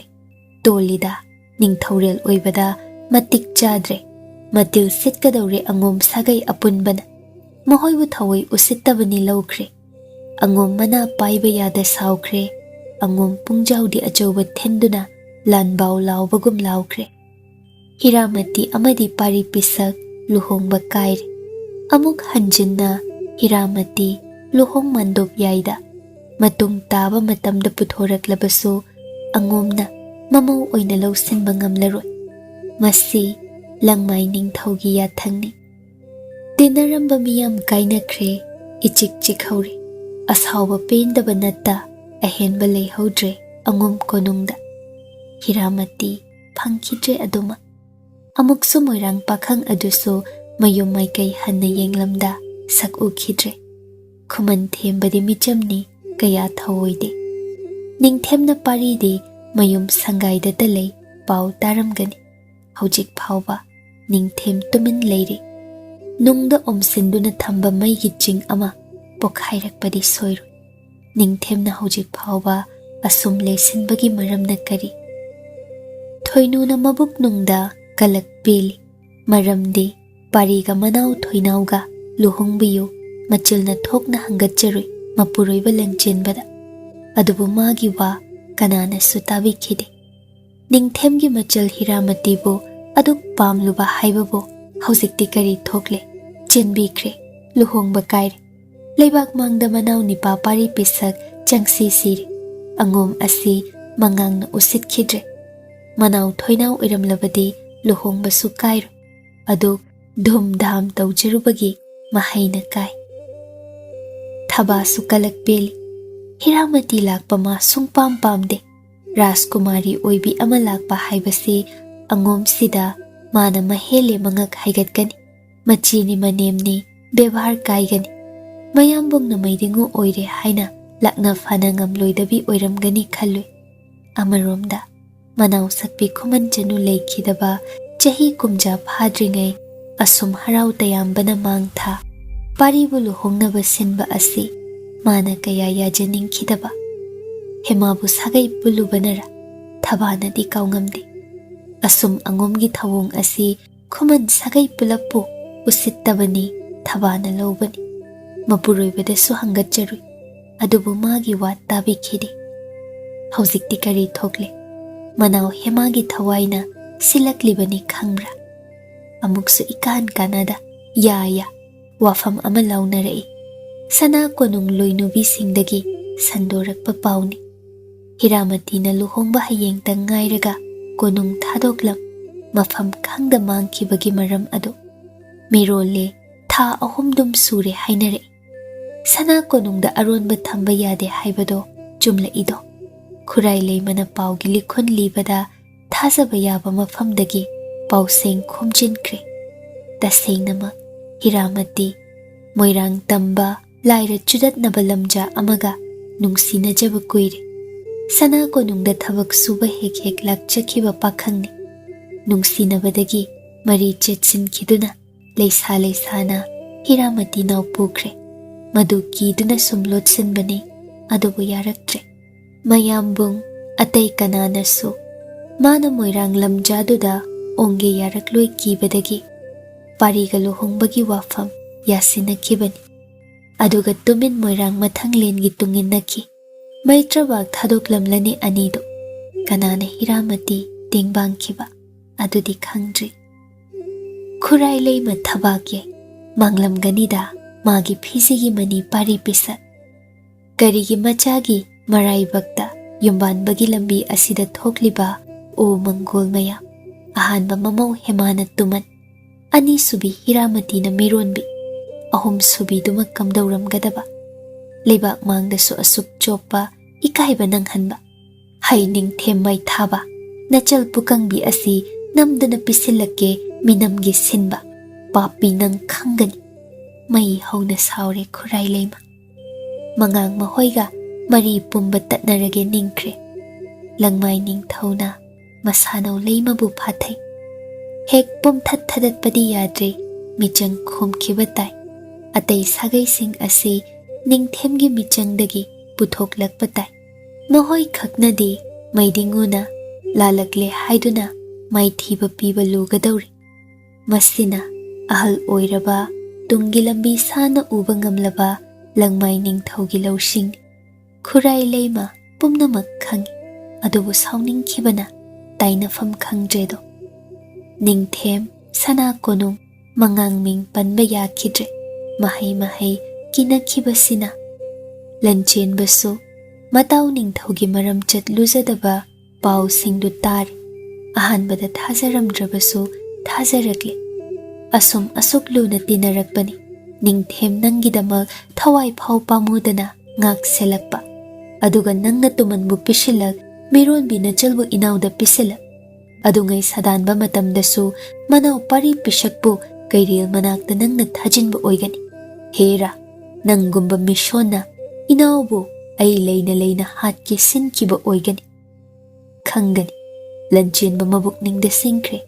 ꯇꯣꯜꯂꯤꯗ, ꯅꯤꯡꯊꯧꯔꯦꯜ ꯑꯣꯏꯕꯗ ꯃꯇꯤꯛ ꯆꯥꯗ꯭ꯔꯦ꯫ ꯃꯇꯤꯜ ꯁꯤꯠꯀꯗꯧꯔꯦ ꯑꯉꯣꯝ ꯁꯥꯒꯩ ꯑꯄꯨꯟꯕꯅ꯫ ꯃꯈꯣꯏꯕꯨ ꯊꯑꯣꯏ ꯎꯁꯤꯠꯇꯕꯅꯤ ꯂꯧꯈ꯭ꯔꯦ꯫ ꯑꯉꯣꯝ ꯃꯅꯥ ꯄꯥꯏꯕ ꯌꯥꯗ ꯁꯥꯎꯈ꯭ꯔꯦ꯫ ꯑꯉꯣꯝ ꯄꯨꯡꯖꯥꯎꯗꯤ ꯑꯆꯧꯕ ꯊꯤꯟꯗꯨꯅ ꯂꯥꯟꯕꯥꯎ ꯂꯥꯎꯕꯒꯨꯝ ꯂꯥꯎꯈ꯭ꯔꯦ꯫ ꯍꯤꯔꯥꯃꯇꯤ ꯑꯃꯗꯤ ꯄꯥꯔꯤ ꯄꯤꯁꯛ ꯂꯨꯍꯣꯡꯕ ꯀꯥꯏꯔꯦ꯫ ꯑꯃꯨꯛ ꯍꯟꯖꯤꯟꯅ ꯍꯤꯔꯥꯃꯇꯤ ꯂꯨꯍꯣꯡ ꯃꯥꯟꯗꯣꯞ ꯌꯥꯏꯗ ꯃꯇꯨꯡ ꯇꯥꯕ ꯃꯇꯝꯗ ꯄꯨꯊꯣꯔꯛꯂꯕꯁꯨ ꯑꯉꯣꯝꯅ ꯃꯃꯧ ꯑꯣꯏꯅ ꯂꯧꯁꯤꯟꯕ ꯉꯝꯂꯔꯣꯏ꯫ ꯃꯁꯤ ꯂꯪꯃꯥꯏ ꯅꯤꯡꯊꯧꯒꯤ ꯌꯥꯊꯪꯅꯤ꯫ ꯇꯤꯟꯅꯔꯝꯕ ꯃꯤꯌꯥꯝ ꯀꯥꯏꯅꯈ꯭ꯔꯦ, ꯏꯆꯤꯛ ꯆꯤꯛꯍꯧꯔꯦ꯫ ꯑꯁꯥꯎꯕ ꯄꯦꯟꯗꯕ ꯅꯠꯇ ꯑꯍꯦꯟꯕ ꯂꯩꯍꯧꯗ꯭ꯔꯦ ꯑꯉꯣꯝ ꯀꯣꯅꯨꯡꯗ꯫ ꯍꯤꯔꯥꯃꯇꯤ ꯐꯪꯈꯤꯗ꯭ꯔꯦ ꯑꯗꯨꯃꯛ꯫ ꯑꯃꯨꯛꯁꯨ ꯃꯣꯏꯔꯥꯡ ꯄꯥꯈꯪ ꯑꯗꯨꯁꯨ ꯃꯌꯨꯝ ꯃꯥꯏꯀꯩ ꯍꯟꯅ ꯌꯦꯡꯂꯝꯗ ꯁꯛ ꯎꯈꯤꯗ꯭ꯔꯦ꯫ ꯈꯨꯃꯟ ꯊꯦꯝꯕꯗꯤ ꯃꯤꯆꯝꯅꯤ, ꯀꯌꯥ ꯊꯧꯑꯣꯏꯗꯦ꯫ ꯅꯤꯡꯊꯦꯝꯅ ꯄꯥꯔꯤꯗꯤ ꯃꯌꯨꯝ ꯁꯪꯒꯥꯏꯗꯇ ꯂꯩ, ꯄꯥꯎ ꯇꯥꯔꯝꯒꯅꯤ꯫ ꯍꯧꯖꯤꯛ ꯐꯥꯎꯕ ꯅꯤꯡꯊꯦꯝ ꯇꯨꯃꯤꯟ ꯂꯩꯔꯤ꯫ ꯅꯨꯡꯗ ꯑꯣꯝꯁꯤꯟꯗꯨꯅ ꯊꯝꯕ ꯃꯩꯒꯤ ꯆꯤꯡ ꯑꯃ ꯄꯣꯈꯥꯏꯔꯛꯄꯗꯤ ꯁꯣꯏꯔꯣꯏ꯫ ꯅꯤꯡꯊꯦꯝꯅ ꯍꯧꯖꯤꯛ ꯐꯥꯎꯕ ꯑꯁꯨꯝ ꯂꯩꯁꯤꯟꯕꯒꯤ ꯃꯔꯝꯅ ꯀꯔꯤ? ꯊꯣꯏꯅꯨꯅ ꯃꯕꯨꯛ ꯅꯨꯡꯗ ꯀꯂꯛ ꯄꯦꯜꯂꯤ꯫ ꯃꯔꯝꯗꯤ ꯄꯥꯔꯤꯒ ꯃꯅꯥꯎ ꯊꯣꯏꯅꯥꯎꯒ ꯂꯨꯍꯣꯡꯕꯤꯌꯨ, ꯃꯆꯤꯜꯅ ꯊꯣꯛꯅ ꯍꯪꯒꯠꯆꯔꯨꯏ ꯃꯄꯨꯔꯣꯏꯕ ꯂꯦꯡꯖꯦꯟꯕꯗ꯫ ꯑꯗꯨꯕꯨ ꯃꯥꯒꯤ ꯋꯥ ꯀꯅꯥꯅꯁꯨ ꯇꯥꯕꯤꯈꯤꯗꯦ꯫ ꯅꯤꯡꯊꯦꯝꯒꯤ ꯃꯆꯜ ꯍꯤꯔꯥꯃꯇꯤꯕꯨ ꯑꯗꯨꯛ ꯄꯥꯝꯂꯨꯕ ꯍꯥꯏꯕꯕꯨ ꯍꯧꯖꯤꯛꯇꯤ ꯀꯔꯤ ꯊꯣꯛꯂꯦ? ꯆꯦꯟꯕꯤꯈ꯭ꯔꯦ, ꯂꯨꯍꯣꯡꯕ ꯀꯥꯏꯔꯦ꯫ ꯂꯩꯕꯥꯛ ꯃꯥꯡꯗ ꯃꯅꯥꯎ ꯅꯤꯄꯥ ꯄꯥꯔꯤ ꯄꯤꯁꯛ ꯆꯪꯁꯤ ꯁꯤꯔꯦ꯫ ꯑꯉꯣꯝ ꯑꯁꯤ ꯃꯉꯥꯡꯅ ꯎꯁꯤꯠꯈꯤꯗ꯭ꯔꯦ꯫ ꯃꯅꯥꯎ ꯊꯣꯏꯅꯥꯎ ꯑꯣꯏꯔꯝꯂꯕꯗꯤ ꯂꯨꯍꯣꯡꯕꯁꯨ ꯀꯥꯏꯔꯣꯏ꯫ ꯑꯗꯨ ꯙꯨꯝ ꯙꯥꯝ ꯇꯧꯖꯔꯨꯕꯒꯤ ꯃꯍꯩꯅ ꯀꯥꯏ꯫ ꯊꯕꯥꯁꯨ ꯀꯂꯛ ꯄꯦꯜꯂꯤ꯫ ꯍꯤꯔꯥꯃꯇꯤ ꯂꯥꯛꯄ ꯃꯥ ꯁꯨꯡꯄꯥꯝ ꯄꯥꯝꯗꯦ꯫ ꯔꯥꯖꯀꯨꯃꯥꯔꯤ ꯑꯣꯏꯕꯤ ꯑꯃ ꯂꯥꯛꯄ ꯍꯥꯏꯕꯁꯤ ꯑꯉꯣꯝꯁꯤꯗ ꯃꯥꯅ ꯃꯍꯦꯜꯂꯦ ꯃꯉꯛ ꯍꯥꯏꯒꯠꯀꯅꯤ꯫ ꯃꯆꯤꯅꯤ ꯃꯅꯦꯝꯅꯤ, ꯕꯦꯕꯥꯔ ꯀꯥꯏꯒꯅꯤ꯫ ꯃꯌꯥꯝꯕꯨꯡꯅ ꯃꯩꯗꯤꯡꯉꯨ ꯑꯣꯏꯔꯦ ꯍꯥꯏꯅ ꯂꯥꯛꯅ ꯐꯅ ꯉꯝꯂꯣꯏꯗꯕꯤ ꯑꯣꯏꯔꯝꯒꯅꯤ ꯈꯜꯂꯨꯏ꯫ ꯑꯃꯔꯣꯝꯗ, ꯃꯅꯥꯎ ꯁꯛꯄꯤ ꯈꯨꯃꯟ ꯆꯅꯨ ꯂꯩꯈꯤꯗꯕ ꯆꯍꯤ ꯀꯨꯝꯖꯥ ꯐꯥꯗ꯭ꯔꯤꯉꯩ ꯑꯁꯨꯝ ꯍꯔꯥꯎ ꯇꯌꯥꯝꯕꯅ ꯃꯥꯡ ꯊꯥ꯫ ꯄꯥꯔꯤꯕꯨ ꯂꯨꯍꯣꯡꯅꯕ ꯁꯤꯟꯕ ꯑꯁꯤ ꯃꯥꯅ ꯀꯌꯥ ꯌꯥꯖꯅꯤꯡꯈꯤꯗꯕ꯫ ꯍꯦꯃꯥꯕꯨ ꯁꯥꯒꯩ ꯄꯨꯜꯂꯨꯕꯅꯔ ꯊꯕꯥꯅꯗꯤ ꯀꯥꯎꯉꯝꯗꯦ꯫ ꯑꯁꯨꯝ ꯑꯉꯣꯝꯒꯤ ꯊꯧꯑꯣꯡ ꯑꯁꯤ ꯈꯨꯃꯟ ꯁꯥꯒꯩ ꯄꯨꯂꯞꯄꯨ ꯎꯁꯤꯠꯇꯕꯅꯤ, ꯊꯕꯥꯅ ꯂꯧꯕꯅꯤ꯫ ꯃꯄꯨꯔꯣꯏꯕꯗꯁꯨ ꯍꯪꯒꯠꯆꯔꯨꯏ, ꯑꯗꯨꯕꯨ ꯃꯥꯒꯤ ꯋꯥ ꯇꯥꯕꯤꯈꯤꯗꯦ꯫ ꯍꯧꯖꯤꯛꯇꯤ ꯀꯔꯤ ꯊꯣꯛꯂꯦ? ꯃꯅꯥꯎ ꯍꯦꯃꯥꯒꯤ ꯊꯋꯥꯏꯅ ꯁꯤꯜꯂꯛꯂꯤꯕꯅꯤ ꯈꯪꯕ꯭ꯔꯥ? ꯑꯃꯨꯛꯁꯨ ꯏꯀꯥꯟ ꯀꯥꯟꯅꯗ ꯌꯥ ꯌꯥ ꯋꯥꯐꯝ ꯑꯃ ꯂꯥꯎꯅꯔꯛꯏ꯫ ꯁꯅꯥ ꯀꯣꯅꯨꯡ ꯂꯣꯏꯅꯨꯕꯤꯁꯤꯡꯗꯒꯤ ꯁꯟꯗꯣꯔꯛꯄ ꯄꯥꯎꯅꯤ꯫ ꯍꯤꯔꯥꯃꯇꯤꯅ ꯂꯨꯍꯣꯡꯕ ꯍꯌꯦꯡꯇ ꯉꯥꯏꯔꯒ ꯀꯣꯅꯨꯡ ꯊꯥꯗꯣꯛꯂꯝ ꯃꯐꯝ ꯈꯪꯗ ꯃꯥꯡꯈꯤꯕꯒꯤ ꯃꯔꯝ ꯑꯗꯨ꯫ ꯃꯤꯔꯣꯜꯂꯦ ꯊꯥ ꯑꯍꯨꯝꯗꯨꯝ ꯁꯨꯔꯦ ꯍꯥꯏꯅꯔꯛꯏ꯫ ꯁꯅꯥ ꯀꯣꯅꯨꯡꯗ ꯑꯔꯣꯟꯕ ꯊꯝꯕ ꯌꯥꯗꯦ ꯍꯥꯏꯕꯗꯣ ꯆꯨꯝꯂꯛꯏꯗꯣ꯫ ꯈꯨꯔꯥꯏ ꯂꯩꯃꯅ ꯄꯥꯎꯒꯤ ꯂꯤꯈꯨꯟ ꯂꯤꯕꯗ ꯊꯥꯖꯕ ꯌꯥꯕ ꯃꯐꯝꯗꯒꯤ ꯄꯥꯎꯁꯦꯡ ꯈꯣꯝꯖꯤꯟꯈ꯭ꯔꯦ꯫ ꯇꯁꯦꯡꯅꯃꯛ ꯍꯤꯔꯥꯃꯇꯤ, ꯃꯣꯏꯔꯥꯡ ꯇꯝꯕ ꯂꯥꯏꯔ ꯆꯨꯗꯠꯅꯕ ꯂꯝꯖꯥ ꯑꯃꯒ ꯅꯨꯡꯁꯤꯅꯖꯕ ꯀꯨꯏꯔꯦ꯫ ꯁꯅꯥ ꯀꯣꯅꯨꯡꯗ ꯊꯕꯛ ꯁꯨꯕ ꯍꯦꯛ ꯍꯦꯛ ꯂꯥꯛꯆꯈꯤꯕ ꯄꯥꯈꯪꯅꯤ꯫ ꯅꯨꯡꯁꯤꯅꯕꯗꯒꯤ ꯃꯔꯤ ꯆꯦꯠꯁꯤꯟꯈꯤꯗꯨꯅ ꯂꯩꯁꯥ ꯂꯩꯁꯥꯅ ꯍꯤꯔꯥꯃꯇꯤ ꯅꯥꯎ ꯄꯨꯈ꯭ꯔꯦ꯫ ꯃꯗꯨ ꯀꯤꯗꯨꯅ ꯁꯨꯝ ꯂꯣꯠꯁꯤꯟꯕꯅꯤ, ꯑꯗꯨꯕꯨ ꯌꯥꯔꯛꯇ꯭ꯔꯦ꯫ ꯃꯌꯥꯝꯕꯨꯡ ꯑꯇꯩ ꯀꯅꯥꯅꯁꯨ ꯃꯥꯅ ꯃꯣꯏꯔꯥꯡ ꯂꯝꯖꯥꯗꯨꯗ ꯑꯣꯡꯒꯦ ꯌꯥꯔꯛꯂꯣꯏ ꯀꯤꯕꯗꯒꯤ ꯄꯥꯔꯤꯒ ꯂꯨꯍꯣꯡꯕꯒꯤ ꯋꯥꯐꯝ ꯌꯥꯁꯤꯟꯅꯈꯤꯕꯅꯤ꯫ ꯑꯗꯨꯒ ꯇꯨꯃꯤꯟ ꯃꯣꯏꯔꯥꯡ ꯃꯊꯪꯂꯦꯟꯒꯤ ꯇꯨꯡꯏꯟꯅꯈꯤ꯫ ꯃꯩꯇ꯭ꯔꯕꯥꯛ ꯊꯥꯗꯣꯛꯂꯝꯂꯅꯤ ꯑꯅꯤꯗꯨ꯫ ꯀꯅꯥꯅ ꯍꯤꯔꯥꯃꯇꯤ ꯇꯦꯡꯕꯥꯡꯈꯤꯕ ꯑꯗꯨꯗꯤ ꯈꯪꯗ꯭ꯔꯤ꯫ ꯈꯨꯔꯥꯏ ꯂꯩꯃ ꯊꯕꯥꯛ ꯌꯩ, ꯃꯥꯡꯂꯝꯒꯅꯤꯗ ꯃꯥꯒꯤ ꯐꯤꯖꯤꯒꯤ ꯃꯅꯤ ꯄꯥꯔꯤ ꯄꯤꯁꯛ꯫ ꯀꯔꯤꯒꯤ ꯃꯆꯥꯒꯤ ꯃꯔꯥꯏꯕꯛꯇ ꯌꯨꯝꯕꯥꯟꯕꯒꯤ ꯂꯝꯕꯤ ꯑꯁꯤꯗ ꯊꯣꯛꯂꯤꯕ ꯑꯣ ꯃꯪꯒꯣꯜ ꯃꯌꯥꯝ? ꯑꯍꯥꯟꯕ ꯃꯃꯧ ꯍꯦꯃꯥꯅ ꯇꯨꯃꯟ, ꯑꯅꯤꯁꯨꯕꯤ ꯍꯤꯔꯥꯃꯇꯤꯅ ꯃꯤꯔꯣꯟꯕꯤ, ꯑꯍꯨꯝꯁꯨꯕꯤꯗꯨꯃ ꯀꯝꯗꯧꯔꯝꯒꯗꯕ? ꯂꯩꯕꯥꯛ ꯃꯥꯡꯗꯁꯨ ꯑꯁꯨꯛ ꯆꯣꯞꯄ, ꯏꯀꯥꯏꯕ ꯅꯪꯍꯟꯕ꯫ ꯍꯩ ꯅꯤꯡꯊꯦꯝ ꯃꯩ ꯊꯥꯕ, ꯅꯆꯜ ꯄꯨꯀꯪꯕꯤ ꯑꯁꯤ ꯅꯝꯗꯨꯅ ꯄꯤꯁꯤꯜꯂꯛꯀꯦ ꯃꯤꯅꯝꯒꯤ ꯁꯤꯟꯕ꯫ ꯄꯥꯄꯤ ꯅꯪ ꯈꯪꯒꯅꯤ꯫ ꯃꯩ ꯍꯧꯅ ꯁꯥꯎꯔꯦ ꯈꯨꯔꯥꯏ ꯂꯩꯃ꯫ ꯃꯉꯥꯡ ꯃꯈꯣꯏꯒ ꯃꯔꯤ ꯄꯨꯝꯕ ꯇꯠꯅꯔꯒꯦ ꯅꯤꯡꯈ꯭ꯔꯦ꯫ ꯂꯪꯃꯥꯏ ꯅꯤꯡꯊꯧꯅ ꯃꯁꯥꯅꯧ ꯂꯩꯃꯕꯨ ꯐꯥꯊꯩ꯫ ꯍꯦꯛ ꯄꯨꯝꯊꯠ ꯊꯗꯠꯄꯗꯤ ꯌꯥꯗ꯭ꯔꯦ, ꯃꯤꯆꯪ ꯈꯣꯝꯈꯤꯕ ꯇꯥꯏ꯫ ꯑꯇꯩ ꯁꯥꯒꯩꯁꯤꯡ ꯑꯁꯤ ꯅꯤꯡꯊꯦꯝꯒꯤ ꯃꯤꯆꯪꯗꯒꯤ ꯄꯨꯊꯣꯛꯂꯛꯄ ꯇꯥꯏ꯫ ꯃꯈꯣꯏ ꯈꯛꯅꯗꯤ ꯃꯩꯗꯤꯡꯉꯨꯅ ꯂꯥꯜꯂꯛꯂꯦ ꯍꯥꯏꯗꯨꯅ ꯃꯥꯏꯊꯤꯕ ꯄꯤꯕ ꯂꯨꯒꯗꯧꯔꯤ꯫ ꯃꯁꯤꯅ ꯑꯍꯜ ꯑꯣꯏꯔꯕ, ꯇꯨꯡꯒꯤ ꯂꯝꯕꯤ ꯁꯥꯟꯅ ꯎꯕ ꯉꯝꯂꯕ ꯂꯪꯃꯥꯏ ꯅꯤꯡꯊꯧꯒꯤ ꯂꯧꯁꯤꯡ꯫ ꯈꯨꯔꯥꯏ ꯂꯩꯃ ꯄꯨꯝꯅꯃꯛ ꯈꯪꯏ, ꯑꯗꯨꯕꯨ ꯁꯥꯎꯅꯤꯡꯈꯤꯕꯅ ꯇꯥꯏꯅꯐꯝ ꯈꯪꯗ꯭ꯔꯦꯗꯣ꯫ ꯅꯤꯡꯊꯦꯝ, ꯁꯅꯥ ꯀꯣꯅꯨꯡ, ꯃꯉꯥꯡ ꯃꯤꯡ ꯄꯟꯕ ꯌꯥꯈꯤꯗ꯭ꯔꯦ꯫ ꯃꯍꯩ ꯃꯍꯩ ꯀꯤꯅꯈꯤꯕꯁꯤꯅ꯫ ꯂꯟꯆꯦꯟꯕꯁꯨ ꯃꯇꯥꯎ ꯅꯤꯡꯊꯧꯒꯤ ꯃꯔꯝ ꯆꯠ ꯂꯨꯖꯗꯕ ꯄꯥꯎꯁꯤꯡꯗꯨ ꯇꯥꯔꯦ꯫ ꯑꯍꯥꯟꯕꯗ ꯊꯥꯖꯔꯝꯗ꯭ꯔꯕꯁꯨ ꯊꯥꯖꯔꯛꯂꯦ꯫ ꯑꯁꯨꯝ ꯑꯁꯨꯛ ꯂꯨꯅ ꯇꯤꯟꯅꯔꯛꯄꯅꯤ꯫ ꯅꯤꯡꯊꯦꯝ ꯅꯪꯒꯤꯗꯃꯛ ꯊꯋꯥꯏ ꯐꯥꯎ ꯄꯥꯝꯃꯨꯗꯅ ꯉꯥꯛ ꯁꯦꯜꯂꯛꯄ꯫ ꯑꯗꯨꯒ ꯅꯪꯅ ꯇꯨꯃꯟꯕꯨ ꯄꯤꯁꯤꯜꯂꯛ ꯃꯤꯔꯣꯟꯕꯤ ꯅꯆꯜꯕꯨ ꯏꯅꯥꯎꯗ ꯄꯤꯁꯤꯜꯂꯛ꯫ ꯑꯗꯨꯉꯩ ꯁꯥꯗꯥꯟꯕ ꯃꯇꯝꯗꯁꯨ ꯃꯅꯥꯎ ꯄꯥꯔꯤ ꯄꯤꯁꯛꯄꯨ ꯀꯩꯔꯦꯜ ꯃꯅꯥꯛꯇ ꯅꯪꯅ ꯊꯥꯖꯤꯟꯕ ꯑꯣꯏꯒꯅꯤ꯫ ꯍꯦꯔꯥ, ꯅꯪꯒꯨꯝꯕ ꯃꯤꯁꯣꯟꯅ ꯏꯅꯥꯎꯕꯨ ꯑꯩ ꯂꯩꯅ ꯂꯩꯅ ꯍꯥꯠꯀꯦ ꯁꯤꯟꯈꯤꯕ ꯑꯣꯏꯒꯅꯤ꯫ ꯈꯪꯒꯅꯤ꯫ ꯂꯟꯆꯦꯟꯕ ꯃꯕꯨꯛꯅꯤꯡꯗ ꯁꯤꯡꯈ꯭ꯔꯦ꯫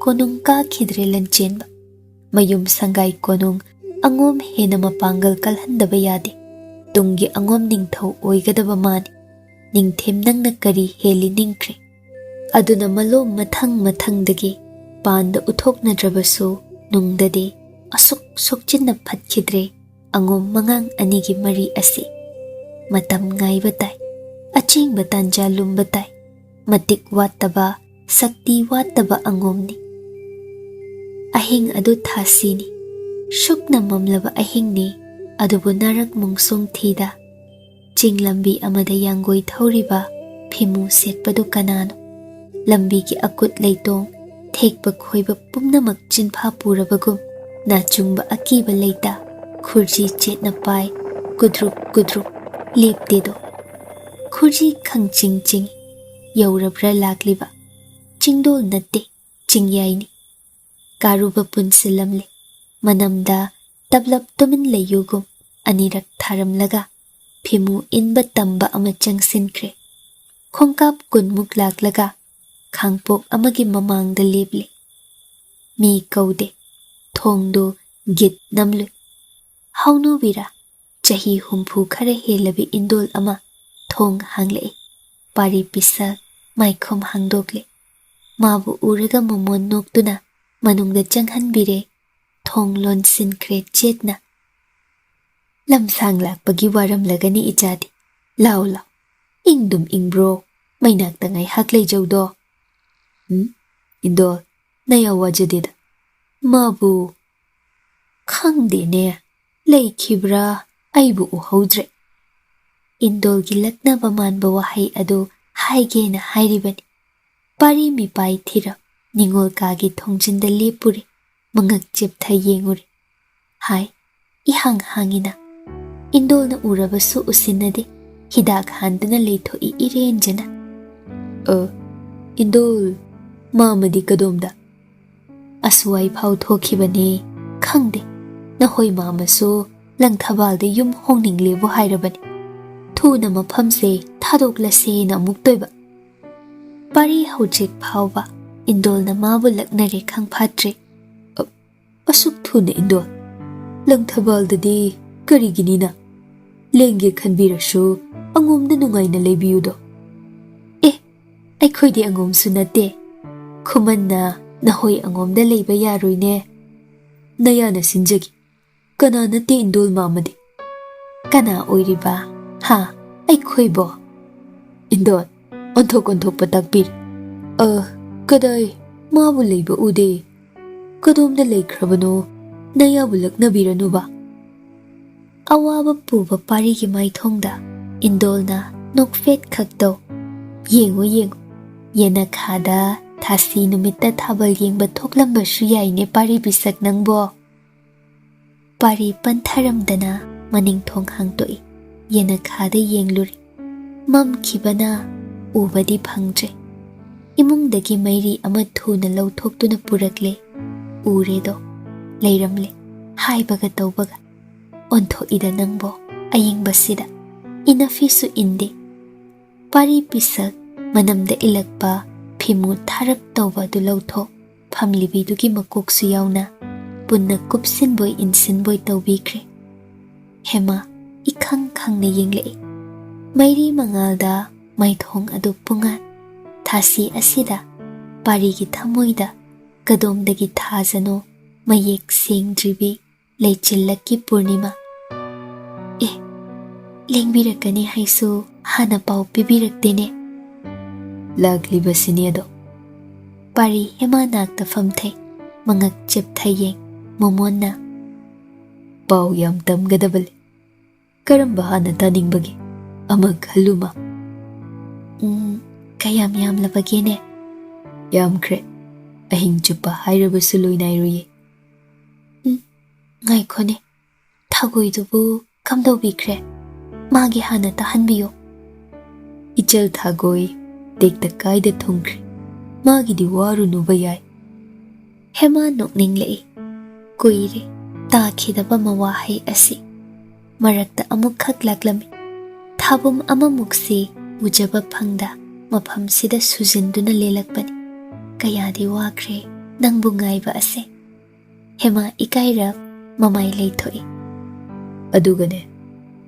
ꯀꯣꯅꯨꯡ ꯀꯥꯈꯤꯗ꯭ꯔꯦ ꯂꯟꯆꯦꯟꯕ꯫ ꯃꯌꯨꯝ ꯁꯪꯒꯥꯏ ꯀꯣꯅꯨꯡ ꯑꯉꯣꯝ ꯍꯦꯟꯅ ꯃꯄꯥꯡꯒꯜ ꯀꯜꯍꯟꯗꯕ ꯌꯥꯗꯦ꯫ ꯇꯨꯡꯒꯤ ꯑꯉꯣꯝ ꯅꯤꯡꯊꯧ ꯑꯣꯏꯒꯗꯕ ꯃꯥꯅꯤ꯫ ꯅꯤꯡꯊꯦꯝ ꯅꯪꯅ ꯀꯔꯤ ꯍꯦꯜꯂꯤ ꯅꯤꯡꯈ꯭ꯔꯦ꯫ ꯑꯗꯨꯅ ꯃꯂꯣꯝ ꯃꯊꯪ ꯃꯊꯪꯗꯒꯤ ꯄꯥꯟꯗ ꯎꯠꯊꯣꯛꯅꯗ꯭ꯔꯕꯁꯨ ꯅꯨꯡꯗꯗꯤ ꯑꯁꯨꯛ ꯁꯣꯛꯆꯤꯟꯅ ꯐꯠꯈꯤꯗ꯭ꯔꯦ꯫ ꯑꯉꯣꯝ ꯃꯉꯥꯡ ꯑꯅꯤꯒꯤ ꯃꯔꯤ ꯑꯁꯤ ꯃꯇꯝ ꯉꯥꯏꯕ ꯇꯥꯏ꯫ ꯑꯆꯦꯡꯕ ꯇꯥꯟꯖꯥ ꯂꯨꯝꯕ ꯇꯥꯏ꯫ ꯃꯇꯤꯛ ꯋꯥꯠꯇꯕ, ꯁꯛꯇꯤ ꯋꯥꯠꯇꯕ ꯑꯉꯣꯝꯅꯤ꯫ ꯑꯍꯤꯡ ꯑꯗꯨ ꯊꯥꯁꯤꯅꯤ꯫ ꯁꯨꯛꯅ ꯃꯝꯂꯕ ꯑꯍꯤꯡꯅꯤ, ꯑꯗꯨꯕꯨ ꯅꯥꯔꯛ ꯃꯣꯡꯁꯣꯡ ꯊꯤꯗ ꯆꯤꯡ ꯂꯝꯕꯤ ꯑꯃꯗ ꯌꯥꯡꯒꯣꯏ ꯊꯧꯔꯤꯕ ꯐꯤꯃꯨ ꯁꯦꯠꯄꯗꯨ ꯀꯅꯥꯅꯣ? ꯂꯝꯕꯤꯒꯤ ꯑꯀꯨꯠ ꯂꯩꯇꯣꯡ, ꯊꯦꯛꯄ ꯈꯣꯏꯕ ꯄꯨꯝꯅꯃꯛ ꯆꯤꯟꯐꯥ ꯄꯨꯔꯕꯒꯨꯝ, ꯅꯥꯆꯨꯡꯕ ꯑꯀꯤꯕ ꯂꯩꯇ, ꯈꯨꯔꯖꯤ ꯆꯦꯠꯅ ꯄꯥꯏ, ꯀꯨꯗ꯭ꯔꯨꯛ ꯀꯨꯗ꯭ꯔꯨꯛ ꯂꯦꯞꯇꯦꯗꯣ꯫ ꯈꯨꯔꯖꯤ ꯈꯪꯆꯤꯡ ꯆꯤꯡꯏ꯫ ꯌꯧꯔꯕ꯭ꯔꯥ ꯂꯥꯛꯂꯤꯕ? ꯆꯤꯡꯗꯣꯜ ꯅꯠꯇꯦ, ꯆꯤꯡꯌꯥꯏꯅꯤ꯫ ꯀꯥꯔꯨꯕ ꯄꯨꯟꯁꯤꯜꯂꯝꯂꯦ꯫ ꯃꯅꯝꯗ ꯇꯞꯂꯞ ꯇꯨꯃꯤꯟ ꯂꯩꯌꯨꯒꯨꯝ ꯑꯅꯤꯔꯛ ꯊꯥꯔꯝꯂꯒ ꯐꯤꯃꯨ ꯏꯟꯕ ꯇꯝꯕ ꯑꯃ ꯆꯪꯁꯤꯟꯈ꯭ꯔꯦ꯫ ꯈꯣꯡꯀꯥꯞ ꯀꯨꯟꯃꯨꯛ ꯂꯥꯛꯂꯒ ꯈꯥꯡꯄꯣꯛ ꯑꯃꯒꯤ ꯃꯃꯥꯡꯗ ꯂꯦꯞꯂꯦ꯫ ꯃꯤ ꯀꯧꯗꯦ꯫ ꯊꯣꯡꯗꯨ ꯒꯤꯠ ꯅꯝꯂꯨꯏ꯫ "ꯍꯥꯎꯅꯨꯕꯤꯔꯥ?" ꯆꯍꯤ ꯍꯨꯝꯐꯨ ꯈꯔ ꯍꯦꯜꯂꯕꯤ ꯏꯟꯗꯣꯜ ꯑꯃ ꯊꯣꯡ ꯍꯥꯡꯂꯛꯏ꯫ ꯄꯥꯔꯤ ꯄꯤꯁꯛ ꯃꯥꯏꯈꯨꯝ ꯍꯥꯡꯗꯣꯛꯂꯦ꯫ ꯃꯥꯕꯨ ꯎꯔꯒ ꯃꯃꯣꯟ ꯅꯣꯛꯇꯨꯅ ꯃꯅꯨꯡꯗ ꯆꯪꯍꯟꯕꯤꯔꯦ꯫ ꯊꯣꯡ ꯂꯣꯟꯁꯤꯟꯈ꯭ꯔꯦ ꯆꯦꯠꯅ꯫ "ꯂꯝꯁꯥꯡ ꯂꯥꯛꯄꯒꯤ ꯋꯥꯔꯝꯂꯒꯅꯤ ꯏꯆꯥꯗꯤ꯫ ꯂꯥꯎ ꯂꯥꯎ, ꯏꯪꯗꯨꯝ ꯏꯪꯕ꯭ꯔꯣ? ꯃꯩꯅꯥꯛꯇ ꯉꯥꯏꯍꯥꯛ ꯂꯩꯖꯧꯗꯣ꯫" "ꯎꯝ, ꯏꯟꯗꯣꯜ, ꯅꯌꯥ ꯋꯥꯖꯗꯦꯗ꯫ ꯃꯥꯕꯨ ꯈꯪꯗꯦꯅꯦ, ꯂꯩꯈꯤꯕ꯭ꯔꯥ? ꯑꯩꯕꯨ ꯎꯍꯧꯗ꯭ꯔꯦ꯫" ꯏꯟꯗꯣꯜꯒꯤ ꯂꯛꯅꯕ ꯃꯥꯟꯕ ꯋꯥꯍꯩ ꯑꯗꯨ ꯍꯥꯏꯒꯦꯅ ꯍꯥꯏꯔꯤꯕꯅꯤ꯫ ꯄꯥꯔꯤ ꯃꯤꯄꯥꯏ ꯊꯤꯔꯞ ꯅꯤꯉꯣꯜ ꯀꯥꯒꯤ ꯊꯣꯡꯖꯤꯟꯗ ꯂꯦꯞꯄꯨꯔꯦ꯫ ꯃꯉꯛ ꯆꯦꯞꯊ ꯌꯦꯡꯉꯨꯔꯦ꯫ ꯍꯥꯏ, ꯏꯍꯥꯡ ꯍꯥꯡꯉꯤꯅ꯫ ꯏꯟꯗꯣꯜꯅ ꯎꯔꯕꯁꯨ ꯎꯁꯤꯟꯅꯗꯦ꯫ ꯍꯤꯗꯥꯛ ꯍꯥꯟꯗꯨꯅ ꯂꯩꯊꯣꯛꯏ ꯏꯔꯦꯟꯖꯅ꯫ "ꯑ, ꯏꯟꯗꯣꯜ, ꯃꯥꯃꯗꯤ ꯀꯗꯣꯝꯗ?" "ꯑꯁꯨꯋꯥꯏ ꯐꯥꯎ ꯊꯣꯛꯈꯤꯕꯅꯦ꯫ ꯈꯪꯗꯦ, ꯅꯍꯣꯏ ꯃꯥꯃꯁꯨ ꯂꯪꯊꯕꯥꯜꯗ ꯌꯨꯝ ꯍꯣꯡꯅꯤꯡꯂꯦꯕꯨ ꯍꯥꯏꯔꯕꯅꯤ꯫ ꯊꯨꯅ ꯃꯐꯝꯁꯦ ꯊꯥꯗꯣꯛꯂꯁꯦꯅ ꯑꯃꯨꯛ ꯇꯣꯏꯕ꯫" ꯄꯥꯔꯤ ꯍꯧꯖꯤꯛ ꯐꯥꯎꯕ ꯏꯟꯗꯣꯜꯅ ꯃꯥꯕꯨ ꯂꯛꯅꯔꯦ ꯈꯪꯐꯥꯠꯇ꯭ꯔꯦ꯫ "ꯑ, ꯑꯁꯨꯛ ꯊꯨꯅ ꯏꯟꯗꯣꯜ? ꯂꯪꯊꯕꯥꯜꯗꯗꯤ ꯀꯔꯤꯒꯤꯅꯤꯅ? ꯂꯦꯡꯒꯦ ꯈꯟꯕꯤꯔꯁꯨ ꯑꯉꯣꯝꯗ ꯅꯨꯡꯉꯥꯏꯅ ꯂꯩꯕꯤꯌꯨꯗꯣ꯫" "ꯑꯦ, ꯑꯩꯈꯣꯏꯗꯤ ꯑꯉꯣꯝꯁꯨ ꯅꯠꯇꯦ꯫ ꯈꯨꯃꯟꯅ ꯅꯍꯣꯏ ꯑꯉꯣꯝꯗ ꯂꯩꯕ ꯌꯥꯔꯣꯏꯅꯦ꯫ ꯅꯌꯥꯅ ꯁꯤꯟꯖꯒꯦ꯫ ꯀꯅꯥ ꯅꯠꯇꯦ ꯏꯟꯗꯣꯜ ꯃꯥꯃꯗꯤ?" "ꯀꯅꯥ ꯑꯣꯏꯔꯤꯕ? ꯍꯥ? ꯑꯩꯈꯣꯏꯕꯣ?" ꯏꯟꯗꯣꯜ ꯑꯣꯟꯊꯣꯛ ꯑꯣꯟꯊꯣꯛꯄ ꯇꯥꯛꯄꯤꯔꯤ꯫ "ꯑ, ꯀꯗꯥꯏ? ꯃꯥꯕꯨ ꯂꯩꯕ ꯎꯗꯦ꯫ ꯀꯗꯣꯝꯗ ꯂꯩꯈ꯭ꯔꯕꯅꯣ? ꯅꯌꯥꯕꯨ ꯂꯛꯅꯕꯤꯔꯅꯨꯕ꯫" ꯑꯋꯥꯕ ꯄꯨꯕ ꯄꯥꯔꯤꯒꯤ ꯃꯥꯏꯊꯣꯡꯗ ꯏꯟꯗꯣꯜꯅ ꯅꯣꯛꯐꯦꯠ ꯈꯛ ꯇꯧ꯫ "ꯌꯦꯡꯉꯨ, ꯌꯦꯡꯉꯨ, ꯌꯦꯅꯈꯥꯗ ꯊꯥꯁꯤ ꯅꯨꯃꯤꯠꯇ ꯊꯥꯕꯜ ꯌꯦꯡꯕ ꯊꯣꯛꯂꯝꯕꯁꯨ ꯌꯥꯏꯅꯦ ꯄꯥꯔꯤ ꯄꯤꯁꯛ ꯅꯪꯕꯣ꯫" ꯄꯥꯔꯤ ꯄꯟꯊꯔꯝꯗꯅ ꯃꯅꯤꯡ ꯊꯣꯡ ꯍꯥꯡꯗꯣꯛꯏ꯫ ꯌꯦꯅꯈꯥꯗ ꯌꯦꯡꯂꯨꯔꯦ꯫ ꯃꯝꯈꯤꯕꯅ ꯎꯕꯗꯤ ꯐꯪꯗ꯭ꯔꯦ꯫ ꯏꯃꯨꯡꯗꯒꯤ ꯃꯩꯔꯤ ꯑꯃ ꯊꯨꯅ ꯂꯧꯊꯣꯛꯇꯨꯅ ꯄꯨꯔꯛꯂꯦ꯫ ꯎꯔꯦꯗꯣ, ꯂꯩꯔꯝꯂꯦ꯫ ꯍꯥꯏꯕꯒ ꯇꯧꯕꯒ ꯑꯣꯟꯊꯣꯛꯏꯗ ꯅꯪꯕꯣ꯫ ꯑꯌꯤꯡꯕꯁꯤꯗ ꯏꯅꯐꯤꯁꯨ ꯏꯟꯗꯦ꯫ ꯄꯥꯔꯤ ꯄꯤꯁꯛ ꯃꯅꯝꯗ ꯏꯜꯂꯛꯄ ꯐꯤꯃꯨ ꯊꯥꯔꯞ ꯇꯧꯕ ꯑꯗꯨ ꯂꯧꯊꯣꯛ꯫ ꯐꯝꯂꯤꯕꯤꯗꯨꯒꯤ ꯃꯀꯣꯛꯁꯨ ꯌꯥꯎꯅ ꯄꯨꯟꯅ ꯀꯨꯞꯁꯤꯟꯕꯣꯏ ꯏꯟꯁꯤꯟꯕꯣꯏ ꯇꯧꯕꯤꯈ꯭ꯔꯦ꯫ ꯍꯦꯃꯥ, ꯏꯈꯪ ꯈꯪꯅ ꯌꯦꯡꯂꯛꯏ꯫ ꯃꯩꯔꯤ ꯃꯉꯥꯜꯗ ꯃꯥꯏꯊꯣꯡ ꯑꯗꯨ ꯄꯨꯡꯉꯥꯟ꯫ ꯊꯥꯁꯤ ꯑꯁꯤꯗ ꯄꯥꯔꯤꯒꯤ ꯊꯃꯣꯏꯗ ꯀꯗꯣꯝꯗꯒꯤ ꯊꯥꯖꯅꯣ ꯃꯌꯦꯛ ꯁꯦꯡꯗ꯭ꯔꯤꯕꯤ ꯂꯩꯆꯤꯜꯂꯛꯀꯤ ꯄꯨꯔꯅꯤꯃꯥ꯫ ꯑꯦ, ꯂꯦꯡꯕꯤꯔꯛꯀꯅꯤ ꯍꯥꯏꯁꯨ ꯍꯥꯟꯅ ꯄꯥꯎ ꯄꯤꯕꯤꯔꯛꯇꯦꯅꯦ꯫ ꯂꯥꯛꯂꯤꯕꯁꯤꯅꯦ ꯑꯗꯣ꯫ ꯄꯥꯔꯤ ꯍꯦꯃꯥ ꯅꯥꯛꯇ ꯐꯝꯊꯩ, ꯃꯉꯛ ꯆꯦꯞꯊ ꯌꯦꯡ꯫ ꯃꯣꯃꯣꯟꯅ, "ꯄꯥꯎ ꯌꯥꯝ ꯇꯝꯒꯗꯕ ꯂꯩ꯫ ꯀꯔꯝꯕ ꯍꯥꯟꯅ ꯇꯥꯅꯤꯡꯕꯒꯦ? ꯑꯃ ꯈꯜꯂꯨꯃ꯫" "ꯎꯝ, ꯀꯌꯥꯝ ꯌꯥꯝꯂꯕꯒꯦꯅꯦ?" "ꯌꯥꯝꯈ꯭ꯔꯦ꯫ ꯑꯍꯤꯡ ꯆꯨꯞꯄ ꯍꯥꯏꯔꯕꯁꯨ ꯂꯣꯏ ꯅꯥꯏꯔꯣꯏꯌꯦ꯫" "ꯎꯝ, ꯉꯥꯏꯈꯣꯅꯦ, ꯊꯥꯒꯣꯏꯗꯨꯕꯨ ꯀꯝꯗꯧꯕꯤꯈ꯭ꯔꯦ? ꯃꯥꯒꯤ ꯍꯥꯟꯅ ꯇꯥꯍꯟꯕꯤꯌꯨ꯫" "ꯏꯆꯜ ꯊꯥꯒꯣꯏ ꯇꯦꯛꯇ ꯀꯥꯏꯗ ꯊꯨꯡꯈ꯭ꯔꯦ꯫ ꯃꯥꯒꯤꯗꯤ ꯋꯥꯔꯨꯅꯨꯕ ꯌꯥꯏ꯫" ꯍꯦꯃꯥ ꯅꯣꯛꯅꯤꯡꯂꯛꯏ꯫ ꯀꯨꯏꯔꯦ ꯇꯥꯈꯤꯗꯕ ꯃꯋꯥꯍꯩ ꯑꯁꯤ꯫ ꯃꯔꯛꯇ ꯑꯃꯨꯛꯈꯛ ꯂꯥꯛꯂꯝꯃꯤ꯫ ꯊꯥꯕꯨꯝ ꯑꯃꯃꯨꯛꯁꯤ ꯎꯖꯕ ꯐꯪꯗ ꯃꯐꯝꯁꯤꯗ ꯁꯨꯖꯤꯟꯗꯨꯅ ꯂꯦꯜꯂꯛꯄꯅꯤ꯫ ꯀꯌꯥꯗꯤ ꯋꯥꯈ꯭ꯔꯦ ꯅꯪꯕꯨ ꯉꯥꯏꯕ ꯑꯁꯦ꯫ ꯍꯦꯃꯥ ꯏꯀꯥꯏꯔꯞ ꯃꯃꯥꯏ ꯂꯩꯊꯣꯛꯏ꯫ "ꯑꯗꯨꯒꯅꯦ,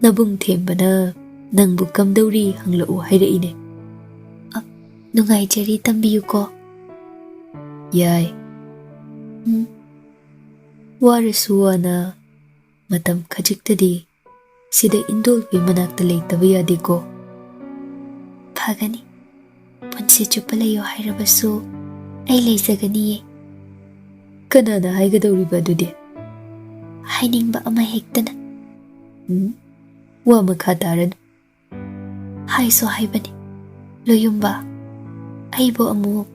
ꯅꯕꯨꯡ ꯊꯦꯝꯕꯅ ꯅꯪꯕꯨ ꯀꯝꯗꯧꯔꯤ ꯍꯪꯂꯛꯎ ꯍꯥꯏꯔꯛꯏꯅꯦ꯫" "ꯑ, ꯅꯨꯡꯉꯥꯏꯖꯔꯤ, ꯇꯝꯕꯤꯌꯨꯀꯣ꯫" "ꯌꯥꯏ꯫ ꯎꯝ, ꯋꯥꯔꯁꯨ ꯋꯥꯅ ꯃꯇꯝ ꯈꯖꯤꯛꯇꯗꯤ ꯁꯤꯗ ꯏꯟꯗꯣꯜꯍꯣꯏ ꯃꯅꯥꯛꯇ ꯂꯩꯇꯕ ꯌꯥꯗꯦꯀꯣ꯫" "ꯐꯒꯅꯤ꯫ ꯄꯨꯟꯁꯤ ꯆꯨꯞꯄ ꯂꯩꯌꯣ ꯍꯥꯏꯔꯕꯁꯨ ꯑꯩ ꯂꯩꯖꯒꯅꯤꯌꯦ꯫" "ꯀꯅꯥꯅ ꯍꯥꯏꯒꯗꯧꯔꯤꯕ ꯑꯗꯨꯗꯤ?" "ꯍꯥꯏꯅꯤꯡꯕ ꯑꯃ ꯍꯦꯛꯇꯅ꯫" "ꯎꯝ, ꯋꯥ ꯃꯈꯥ ꯇꯥꯔꯅꯨ꯫" "ꯍꯥꯏꯁꯨ ꯍꯥꯏꯕꯅꯤ, ꯂꯣꯌꯨꯝꯕ, ꯑꯩꯕꯨ ꯑꯃꯨꯛ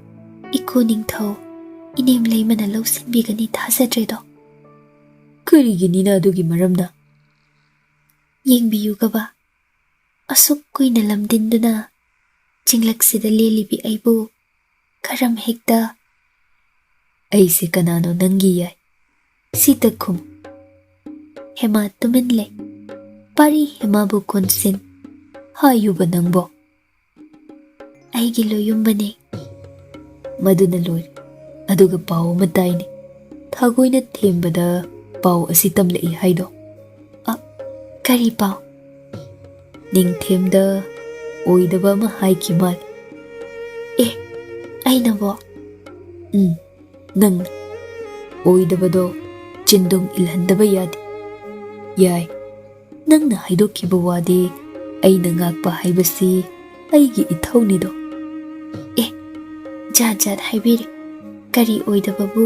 ꯏꯀꯨ ꯅꯤꯡꯊꯧ ꯏꯅꯦꯝ ꯂꯩꯃꯅ ꯂꯧꯁꯤꯟꯕꯤꯒꯅꯤ ꯊꯥꯖꯗ꯭ꯔꯦꯗꯣ꯫" "ꯀꯔꯤꯒꯤꯅꯤꯅ ꯑꯗꯨꯒꯤ ꯃꯔꯝꯅ?" "ꯌꯦꯡꯕꯤꯌꯨꯒꯕ, ꯑꯁꯨꯛ ꯀꯨꯏꯅ ꯂꯝꯗꯤꯟꯗꯨꯅ ꯆꯤꯡꯂꯛꯁꯤꯗ ꯂꯦꯜꯂꯤꯕꯤ ꯑꯩꯕꯨ ꯀꯔꯝ ꯍꯦꯛꯇ꯫" "ꯑꯩꯁꯦ ꯀꯅꯥꯅꯣ ꯅꯪꯒꯤ ꯌꯥꯏ? ꯁꯤꯇ ꯈꯨꯝ꯫" ꯍꯦꯃꯥ ꯇꯨꯃꯤꯟ ꯂꯩ꯫ ꯄꯥꯔꯤ ꯍꯦꯃꯥꯕꯨ ꯀꯣꯟꯁꯤꯟ꯫ "ꯍꯥꯏꯌꯨꯕ ꯅꯪꯕꯣ꯫" "ꯑꯩꯒꯤ ꯂꯣꯌꯨꯝꯕꯅꯦ꯫" "ꯃꯗꯨꯅ ꯂꯣꯏꯔꯦ꯫ ꯑꯗꯨꯒ ꯄꯥꯎ ꯑꯃ ꯇꯥꯏꯅꯦ꯫ ꯊꯥꯒꯣꯏꯅ ꯊꯦꯝꯕꯗ ꯄꯥꯎ ꯑꯁꯤ ꯇꯝꯂꯛꯏ ꯍꯥꯏꯗꯣ?" "ꯑ, "ꯀꯔꯤ ꯄꯥꯎ?" "ꯅꯤꯡꯊꯦꯝꯗ ꯑꯣꯏꯗꯕ ꯑꯃ ꯍꯥꯏꯈꯤ ꯃꯥꯜꯂꯦ꯫" "ꯑꯦ, ꯑꯩꯅꯕꯣ?" "ꯎꯝ, ꯅꯪꯅ꯫ ꯑꯣꯏꯗꯕꯗꯣ ꯆꯤꯟꯗꯨꯡ ꯏꯜꯍꯟꯗꯕ ꯌꯥꯗꯦ꯫" "ꯌꯥꯏ, ꯅꯪꯅ ꯍꯥꯏꯗꯣꯛꯈꯤꯕ ꯋꯥꯗꯤ ꯑꯩꯅ ꯉꯥꯛꯄ ꯍꯥꯏꯕꯁꯤ ꯑꯩꯒꯤ ꯏꯊꯧꯅꯤꯗꯣ꯫" "ꯑꯦ, ꯖꯥꯠ ꯖꯥꯠ ꯍꯥꯏꯕꯤꯔꯦ꯫ ꯀꯔꯤ ꯑꯣꯏꯗꯕꯕꯨ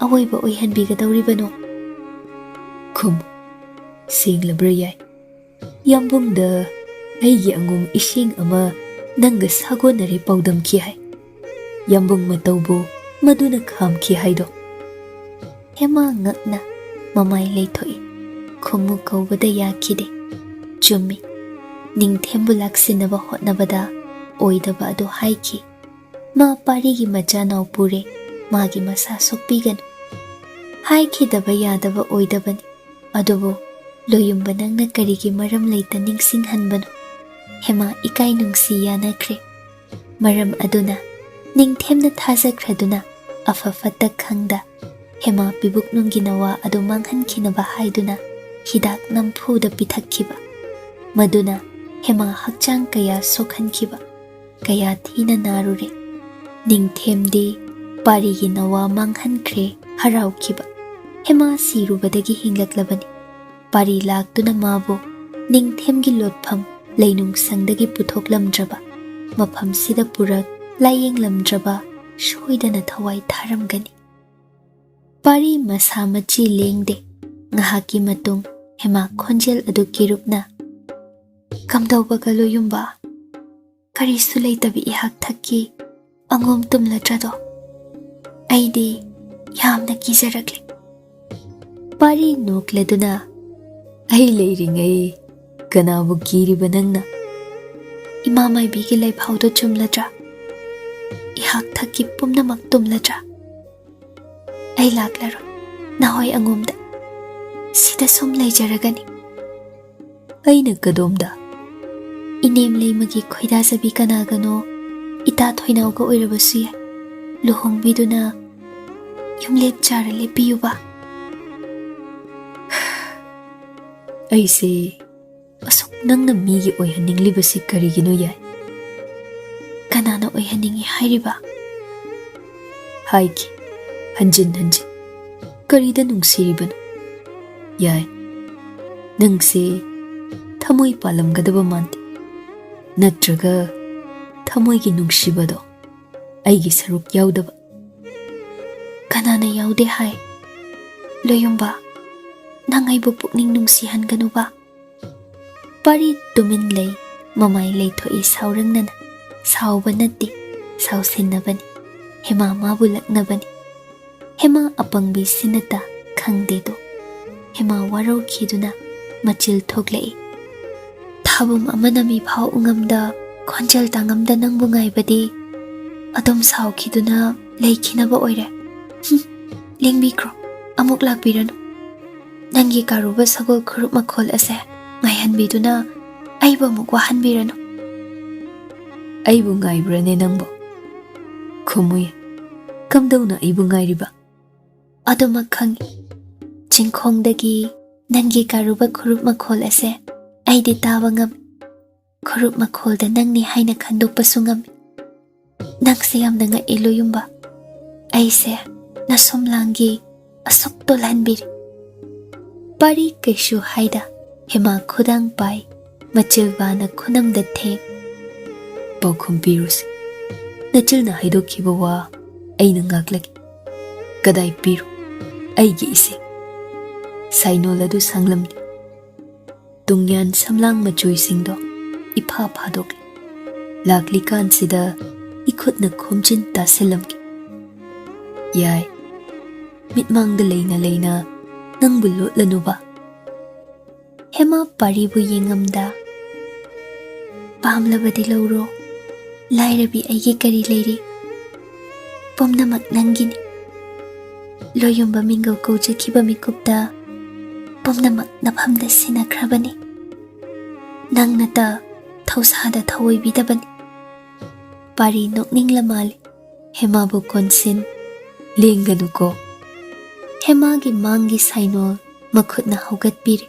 ꯑꯋꯣꯏꯕ ꯑꯣꯏꯍꯟꯕꯤꯒꯗꯧꯔꯤꯕꯅꯣ?" "ꯈꯨꯝ, ꯁꯦꯡꯂꯕ꯭ꯔꯥ ꯌꯥꯏ? ꯌꯥꯝꯕꯨꯡꯗ ꯑꯩꯒꯤ ꯑꯉꯣꯝ ꯏꯁꯤꯡ ꯑꯃ ꯅꯪꯒ ꯁꯥꯒꯣꯟꯅꯔꯦ ꯄꯥꯎꯗꯝꯈꯤ ꯍꯥꯏ꯫ ꯌꯥꯝꯕꯨꯡ ꯃꯇꯧꯕꯨ ꯃꯗꯨꯅ ꯈꯥꯝꯈꯤ ꯍꯥꯏꯗꯣ꯫" ꯍꯦꯃꯥ ꯉꯛꯅ ꯃꯃꯥꯏ ꯂꯩꯊꯣꯛꯏ꯫ ꯈꯨꯝꯃꯨ ꯀꯧꯕꯗ ꯌꯥꯈꯤꯗꯦ꯫ ꯆꯨꯝꯃꯤ꯫ ꯅꯤꯡꯊꯦꯝꯕꯨ ꯂꯥꯛꯁꯤꯟꯅꯕ ꯍꯣꯠꯅꯕꯗ ꯑꯣꯏꯗꯕ ꯑꯗꯨ ꯍꯥꯏꯈꯤ꯫ "ꯃꯥ ꯄꯥꯔꯤꯒꯤ ꯃꯆꯥꯅꯥꯎ ꯄꯨꯔꯦ, ꯃꯥꯒꯤ ꯃꯁꯥ ꯁꯣꯛꯄꯤꯒꯅꯨ꯫" ꯍꯥꯏꯈꯤꯗꯕ ꯌꯥꯗꯕ ꯑꯣꯏꯗꯕꯅꯤ꯫ ꯑꯗꯨꯕꯨ ꯂꯣꯌꯨꯝꯕ ꯅꯪꯅ ꯀꯔꯤꯒꯤ ꯃꯔꯝ ꯂꯩꯇ ꯅꯤꯡꯁꯤꯡꯍꯟꯕꯅꯣ? ꯍꯦꯃꯥ ꯏꯀꯥꯏ ꯅꯨꯡꯁꯤ ꯌꯥꯅꯈ꯭ꯔꯦ꯫ ꯃꯔꯝ ꯑꯗꯨꯅ ꯅꯤꯡꯊꯦꯝꯅ ꯊꯥꯖꯈ꯭ꯔꯗꯨꯅ ꯑꯐ ꯐꯠꯇ ꯈꯪꯗ ꯍꯦꯃꯥ ꯄꯤꯕꯨꯛꯅꯨꯡꯒꯤ ꯅꯋꯥ ꯑꯗꯨ ꯃꯥꯡꯍꯟꯈꯤꯅꯕ ꯍꯥꯏꯗꯨꯅ ꯍꯤꯗꯥꯛ ꯅꯝꯐꯨꯗ ꯄꯤꯊꯛꯈꯤꯕ꯫ ꯃꯗꯨꯅ ꯍꯦꯃꯥ ꯍꯛꯆꯥꯡ ꯀꯌꯥ ꯁꯣꯛꯍꯟꯈꯤꯕ, ꯀꯌꯥ ꯊꯤꯅ ꯅꯥꯔꯨꯔꯦ꯫ ꯅꯤꯡꯊꯦꯝꯗꯤ ꯄꯥꯔꯤꯒꯤ ꯅꯋꯥ ꯃꯥꯡꯍꯟꯈ꯭ꯔꯦ ꯍꯔꯥꯎꯈꯤꯕ꯫ ꯍꯦꯃꯥ ꯁꯤꯔꯨꯕꯗꯒꯤ ꯍꯤꯡꯂꯛꯂꯕꯅꯤ꯫ ꯄꯥꯔꯤ ꯂꯥꯛꯇꯨꯅ ꯃꯥꯕꯨ ꯅꯤꯡꯊꯦꯝꯒꯤ ꯂꯣꯠꯐꯝ ꯂꯩꯅꯨꯡꯁꯪꯗꯒꯤ ꯄꯨꯊꯣꯛꯂꯝꯗ꯭ꯔꯕ, ꯃꯐꯝꯁꯤꯗ ꯄꯨꯔꯛ ꯂꯥꯌꯦꯡꯂꯝꯗ꯭ꯔꯕ ꯁꯣꯏꯗꯅ ꯊꯋꯥꯏ ꯊꯥꯔꯝꯒꯅꯤ꯫ ꯄꯥꯔꯤ ꯃꯁꯥ ꯃꯆꯤ ꯂꯦꯡꯗꯦ꯫ ꯉꯥꯏꯍꯥꯛꯀꯤ ꯃꯇꯨꯡ ꯍꯦꯃꯥ ꯈꯣꯟꯖꯦꯜ ꯑꯗꯨ ꯀꯤꯔꯨꯞꯅ, "ꯀꯝꯗꯧꯕꯒ ꯂꯣꯌꯨꯝꯕ? ꯀꯔꯤꯁꯨ ꯂꯩꯇꯕꯤ ꯏꯍꯥꯛ ꯊꯛꯀꯤ ꯑꯉꯣꯝ ꯇꯨꯝꯂꯗ꯭ꯔꯗꯣ? ꯑꯩꯗꯤ ꯌꯥꯝꯅ ꯀꯤꯖꯔꯛꯂꯦ꯫" ꯄꯥꯔꯤ ꯅꯣꯛꯂꯗꯨꯅ, "ꯑꯩ ꯂꯩꯔꯤꯉꯩ ꯀꯅꯥꯕꯨ ꯀꯤꯔꯤꯕ ꯅꯪꯅ? ꯏꯃꯥ ꯃꯥꯏꯕꯤꯒꯤ ꯂꯩꯐꯥꯎꯗꯣ ꯆꯨꯝꯂꯗ꯭ꯔꯥ? ꯏꯍꯥꯛ ꯊꯛꯀꯤ ꯄꯨꯝꯅꯃꯛ ꯇꯨꯝꯂꯗ꯭ꯔꯥ? ꯑꯩ ꯂꯥꯛꯂꯔꯣꯏ ꯅꯍꯣꯏ ꯑꯉꯣꯝꯗ꯫ ꯁꯤꯗ ꯁꯨꯝ ꯂꯩꯖꯔꯒꯅꯤ꯫" "ꯑꯩꯅ ꯀꯗꯣꯝꯗ?" "ꯏꯅꯦꯝ ꯂꯩꯃꯒꯤ ꯈꯣꯏꯗꯥꯖꯕꯤ ꯀꯅꯥꯒꯅꯣ ꯏꯇꯥ ꯊꯣꯏꯅꯥꯎꯒ ꯑꯣꯏꯔꯕꯁꯨ ꯌꯥꯏ꯫ ꯂꯨꯍꯣꯡꯕꯤꯗꯨꯅ ꯌꯨꯝꯂꯦꯞ ꯆꯥꯔ ꯂꯦꯞꯄꯤꯌꯨꯕ꯫" "ꯑꯩꯁꯦ ꯅꯪꯅ ꯃꯤꯒꯤ ꯑꯣꯏꯍꯟꯅꯤꯡꯂꯤꯕꯁꯤ ꯀꯔꯤꯒꯤꯅꯣ, ꯌꯥꯏ? ꯀꯅꯥꯅ ꯑꯣꯏꯍꯟꯅꯤꯡꯏ ꯍꯥꯏꯔꯤꯕ? ꯍꯥꯏꯈꯤ, ꯍꯟꯖꯤꯟ ꯍꯟꯖꯤꯟ꯫ ꯀꯔꯤꯗ ꯅꯨꯡꯁꯤꯔꯤꯕꯅꯣ? ꯌꯥꯏ, ꯅꯪꯁꯦ ꯊꯃꯣꯏ ꯄꯥꯜꯂꯝꯒꯗꯕ ꯃꯥꯟꯗꯦ꯫ ꯅꯠꯇ꯭ꯔꯒ ꯊꯃꯣꯏꯒꯤ ꯅꯨꯡꯁꯤꯕꯗꯣ ꯑꯩꯒꯤ ꯁꯔꯨꯛ ꯌꯥꯎꯗꯕ? ꯀꯅꯥꯅ ꯌꯥꯎꯗꯦ ꯍꯥꯏ? ꯂꯣꯌꯨꯝꯕ, ꯅꯪ ꯑꯩꯕꯨ ꯄꯨꯛꯅꯤꯡ ꯅꯨꯡꯁꯤꯍꯟꯒꯅꯨꯕ꯫ ꯄꯥꯔꯤ ꯇꯨꯃꯤꯟ ꯂꯩ, ꯃꯃꯥꯏ ꯂꯩꯊꯣꯛꯏ ꯁꯥꯎꯔꯪꯅꯅ꯫ ꯁꯥꯎꯕ ꯅꯠꯇꯦ, ꯁꯥꯎꯁꯤꯟꯅꯕꯅꯤ꯫ ꯍꯦꯃꯥ ꯃꯥꯕꯨ ꯂꯛꯅꯕꯅꯤ꯫ ꯍꯦꯃꯥ ꯑꯄꯪꯕꯤꯁꯤꯅꯇ ꯈꯪꯗꯦꯗꯣ꯫ ꯍꯦꯃꯥ ꯋꯥꯔꯧꯈꯤꯗꯨꯅ ꯃꯆꯤꯜ ꯊꯣꯛꯂꯛꯏ꯫ ꯊꯥꯕꯨꯝ ꯑꯃꯅ ꯃꯤꯐꯥꯎ ꯎꯉꯝꯗ, ꯈꯣꯟꯖꯦꯜ ꯇꯥꯉꯝꯗ ꯅꯪꯕꯨ ꯉꯥꯏꯕꯗꯤ ꯑꯗꯨꯝ ꯁꯥꯎꯈꯤꯗꯨꯅ ꯂꯩꯈꯤꯅꯕ ꯑꯣꯏꯔꯦ꯫ ꯍꯨꯝ, ꯂꯦꯡꯕꯤꯈ꯭ꯔꯣ, ꯑꯃꯨꯛ ꯂꯥꯛꯄꯤꯔꯅꯨ꯫ ꯅꯪꯒꯤ ꯀꯥꯔꯨꯕ ꯁꯒꯣꯜ ꯈꯨꯔꯨꯞ ꯃꯈꯣꯜ ꯑꯁꯦ ꯉꯥꯏꯍꯟꯕꯤꯗꯨꯅ ꯑꯩꯕꯨ ꯑꯃꯨꯛ ꯋꯥꯍꯟꯕꯤꯔꯅꯨ꯫ ꯑꯩꯕꯨ ꯉꯥꯏꯕ꯭ꯔꯅꯦ ꯅꯪꯕꯨ? ꯈꯨꯝꯃꯨꯌꯦ, ꯀꯝꯗꯧꯅ ꯑꯩꯕꯨ ꯉꯥꯏꯔꯤꯕ? ꯑꯗꯨꯃꯛ ꯈꯪꯏ꯫ ꯆꯤꯡꯈꯣꯡꯗꯒꯤ ꯅꯪꯒꯤ ꯀꯥꯔꯨꯕ ꯈꯨꯔꯨꯞ ꯃꯈꯣꯜ ꯑꯁꯦ ꯑꯩꯗꯤ ꯇꯥꯕ ꯉꯝꯃꯤ꯫ ꯈꯨꯔꯨꯞ ꯃꯈꯣꯜꯗ ꯅꯪꯅꯤ ꯍꯥꯏꯅ ꯈꯟꯗꯣꯛꯄꯁꯨ ꯉꯝꯃꯤ꯫ ꯅꯪꯁꯦ ꯌꯥꯝꯅ ꯉꯛꯑꯦ ꯂꯣꯌꯨꯝꯕ꯫ ꯑꯩꯁꯦ ꯅꯁꯨꯝꯂꯥꯡꯒꯤ ꯑꯁꯨꯛ ꯇꯣꯜꯍꯟꯕꯤꯔꯤ꯫ ꯄꯥꯔꯤ ꯀꯩꯁꯨ ꯍꯥꯏꯗ ꯍꯦꯃꯥ ꯈꯨꯗꯥꯡ ꯄꯥꯏ, ꯃꯆꯤꯜ ꯋꯥꯅ ꯈꯨꯅꯝꯗ ꯊꯦꯡ꯫ ꯄꯥꯎꯈꯨꯝ ꯄꯤꯔꯨꯁꯤ꯫ ꯅꯆꯤꯜꯅ ꯍꯥꯏꯗꯣꯛꯈꯤꯕ ꯋꯥ ꯑꯩꯅ ꯉꯥꯛꯂꯒꯦ꯫ ꯀꯗꯥꯏ ꯄꯤꯔꯨ ꯑꯩꯒꯤ ꯏꯁꯤꯡ꯫ ꯁꯥꯏꯅꯣꯜ ꯑꯗꯨ ꯁꯪꯂꯝꯂꯤ꯫ ꯇꯨꯡꯌꯥꯟ ꯁꯝꯂꯥꯡ ꯃꯆꯨꯁꯤꯡꯗꯣ ꯏꯐꯥ ꯐꯥꯗꯣꯛꯂꯤ꯫ ꯂꯥꯛꯂꯤꯀꯥꯟꯁꯤꯗ ꯏꯈꯨꯠꯅ ꯈꯣꯝꯖꯤꯟ ꯇꯥꯁꯤꯜꯂꯝꯒꯦ꯫ ꯌꯥꯏ, ꯃꯤꯠꯃꯥꯡꯗ ꯂꯩꯅ ꯂꯩꯅ ꯅꯪꯕꯨ ꯂꯣꯠꯂꯅꯨꯕ꯫ ꯍꯦꯃꯥ ꯄꯥꯔꯤꯕꯨ ꯌꯦꯡꯉꯝꯗ, "ꯄꯥꯝꯂꯕꯗꯤ ꯂꯧꯔꯣ, ꯂꯥꯏꯔꯕꯤ ꯑꯩꯒꯤ ꯀꯔꯤ ꯂꯩꯔꯤ? ꯄꯨꯝꯅꯃꯛ ꯅꯪꯒꯤꯅꯤ꯫ ꯂꯣꯌꯨꯝꯕ ꯃꯤꯡꯒꯧ ꯀꯧꯖꯈꯤꯕ ꯃꯤꯀꯨꯞꯇ ꯄꯨꯝꯅꯃꯛ ꯅꯐꯝꯗ ꯁꯤꯟꯅꯈ꯭ꯔꯕꯅꯤ꯫ ꯅꯪꯅꯇ ꯊꯧꯁꯥꯗ ꯊꯧꯑꯣꯏꯕꯤꯗꯕꯅꯤ꯫" ꯄꯥꯔꯤ ꯅꯣꯛꯅꯤꯡꯂ ꯃꯥꯜꯂꯤ꯫ ꯍꯦꯃꯥꯕꯨ ꯀꯣꯟꯁꯤꯟ, "ꯂꯦꯡꯒꯅꯨꯀꯣ꯫" ꯍꯦꯃꯥꯒꯤ ꯃꯥꯡꯒꯤ ꯁꯥꯏꯅꯣꯜ ꯃꯈꯨꯠꯅ ꯍꯧꯒꯠꯄꯤꯔꯦ꯫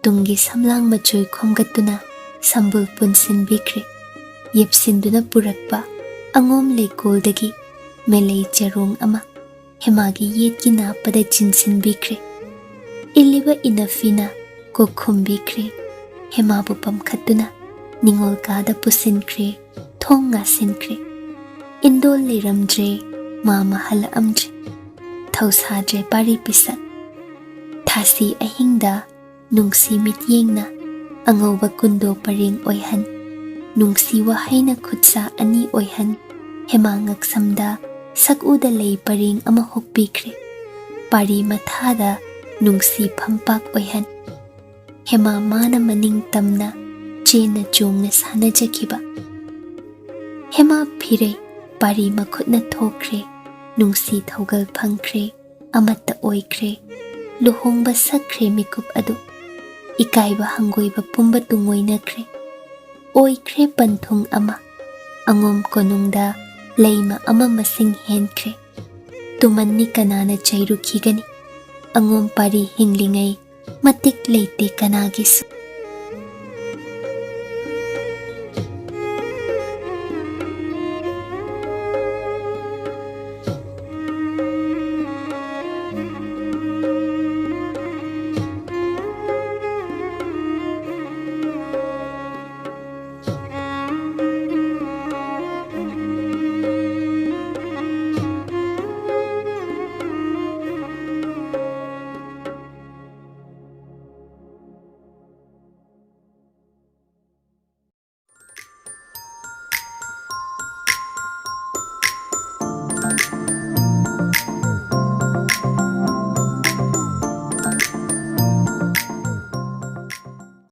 ꯇꯨꯡꯒꯤ ꯁꯝꯂꯥꯡ ꯃꯆꯣꯏ ꯈꯣꯝꯒꯠꯇꯨꯅ ꯁꯝꯕꯨꯜ ꯄꯨꯟꯁꯤꯟꯕꯤꯈ꯭ꯔꯦ꯫ ꯌꯦꯞꯁꯤꯟꯗꯨꯅ ꯄꯨꯔꯛꯄ ꯑꯉꯣꯝ ꯂꯩꯀꯣꯜꯗꯒꯤ ꯃꯦꯂꯩ ꯆꯔꯣꯡ ꯑꯃ ꯍꯦꯃꯥꯒꯤ ꯌꯦꯠꯀꯤ ꯅꯥꯞꯄꯗ ꯆꯤꯟꯁꯤꯟꯕꯤꯈ꯭ꯔꯦ꯫ ꯏꯜꯂꯤꯕ ꯏꯅꯐꯤꯅ ꯀꯣꯛ ꯈꯨꯝꯕꯤꯈ꯭ꯔꯦ꯫ ꯍꯦꯃꯥꯕꯨ ꯄꯝꯈꯠꯇꯨꯅ ꯅꯤꯉꯣꯜ ꯀꯥꯗ ꯄꯨꯁꯤꯟꯈ꯭ꯔꯦ꯫ ꯊꯣꯡ ꯉꯥꯁꯤꯟꯈ꯭ꯔꯦ꯫ ꯏꯟꯗꯣꯜ ꯂꯩꯔꯝꯗ꯭ꯔꯦ꯫ ꯃꯥꯃ ꯍꯜꯂꯛꯑꯝꯗ꯭ꯔꯦ꯫ ꯊꯧꯁꯥꯗ꯭ꯔꯦ ꯄꯥꯔꯤ ꯄꯤꯁꯛ꯫ ꯊꯥꯁꯤ ꯑꯍꯤꯡꯗ ꯅꯨꯡꯁꯤ ꯃꯤꯠꯌꯦꯡꯅ ꯑꯉꯧꯕ ꯀꯨꯟꯗꯣ ꯄꯔꯦꯡ ꯑꯣꯏꯍꯟ꯫ ꯅꯨꯡꯁꯤ ꯋꯥꯍꯩꯅ ꯈꯨꯠꯁꯥ ꯑꯅꯤ ꯑꯣꯏꯍꯟ꯫ ꯍꯦꯃꯥ ꯉꯛꯁꯝꯗ ꯁꯛꯎꯗ ꯂꯩ ꯄꯔꯦꯡ ꯑꯃ ꯍꯨꯛꯄꯤꯈ꯭ꯔꯦ꯫ ꯄꯥꯔꯤ ꯃꯊꯥꯗ ꯅꯨꯡꯁꯤ ꯐꯝꯄꯥꯛ ꯑꯣꯏꯍꯟ꯫ ꯍꯦꯃꯥ ꯃꯥꯅ ꯃꯅꯤꯡ ꯇꯝꯅ ꯆꯦꯟꯅ ꯆꯣꯡꯅ ꯁꯥꯟꯅꯖꯈꯤꯕ꯫ ꯍꯦꯃꯥ ꯐꯤꯔꯩ ꯄꯥꯔꯤ ꯃꯈꯨꯠꯅ ꯊꯣꯛꯈ꯭ꯔꯦ꯫ ꯅꯨꯡꯁꯤ ꯊꯧꯒꯜ ꯐꯪꯈ꯭ꯔꯦ꯫ ꯑꯃꯠꯇ ꯑꯣꯏꯈ꯭ꯔꯦ꯫ ꯂꯨꯍꯣꯡꯕ ꯁꯛꯈ꯭ꯔꯦ ꯃꯤꯀꯨꯞ ꯑꯗꯨ꯫ ꯏꯀꯥꯏꯕ ꯍꯪꯒꯣꯏꯕ ꯄꯨꯝꯕ ꯇꯨꯡꯑꯣꯏꯅꯈ꯭ꯔꯦ꯫ ꯑꯣꯏꯈ꯭ꯔꯦ ꯄꯟꯊꯨꯡ ꯑꯃ꯫ ꯑꯉꯣꯝ ꯀꯣꯅꯨꯡꯗ ꯂꯩꯃ ꯑꯃ ꯃꯁꯤꯡ ꯍꯦꯟꯈ꯭ꯔꯦ꯫ ꯇꯨꯃꯟꯅꯤ ꯀꯅꯥꯅ ꯆꯩꯔꯨꯈꯤꯒꯅꯤ? ꯑꯉꯣꯝ ꯄꯥꯔꯤ ꯍꯤꯡꯂꯤꯉꯩ ꯃꯇꯤꯛ ꯂꯩꯇꯦ ꯀꯅꯥꯒꯤꯁꯨ꯫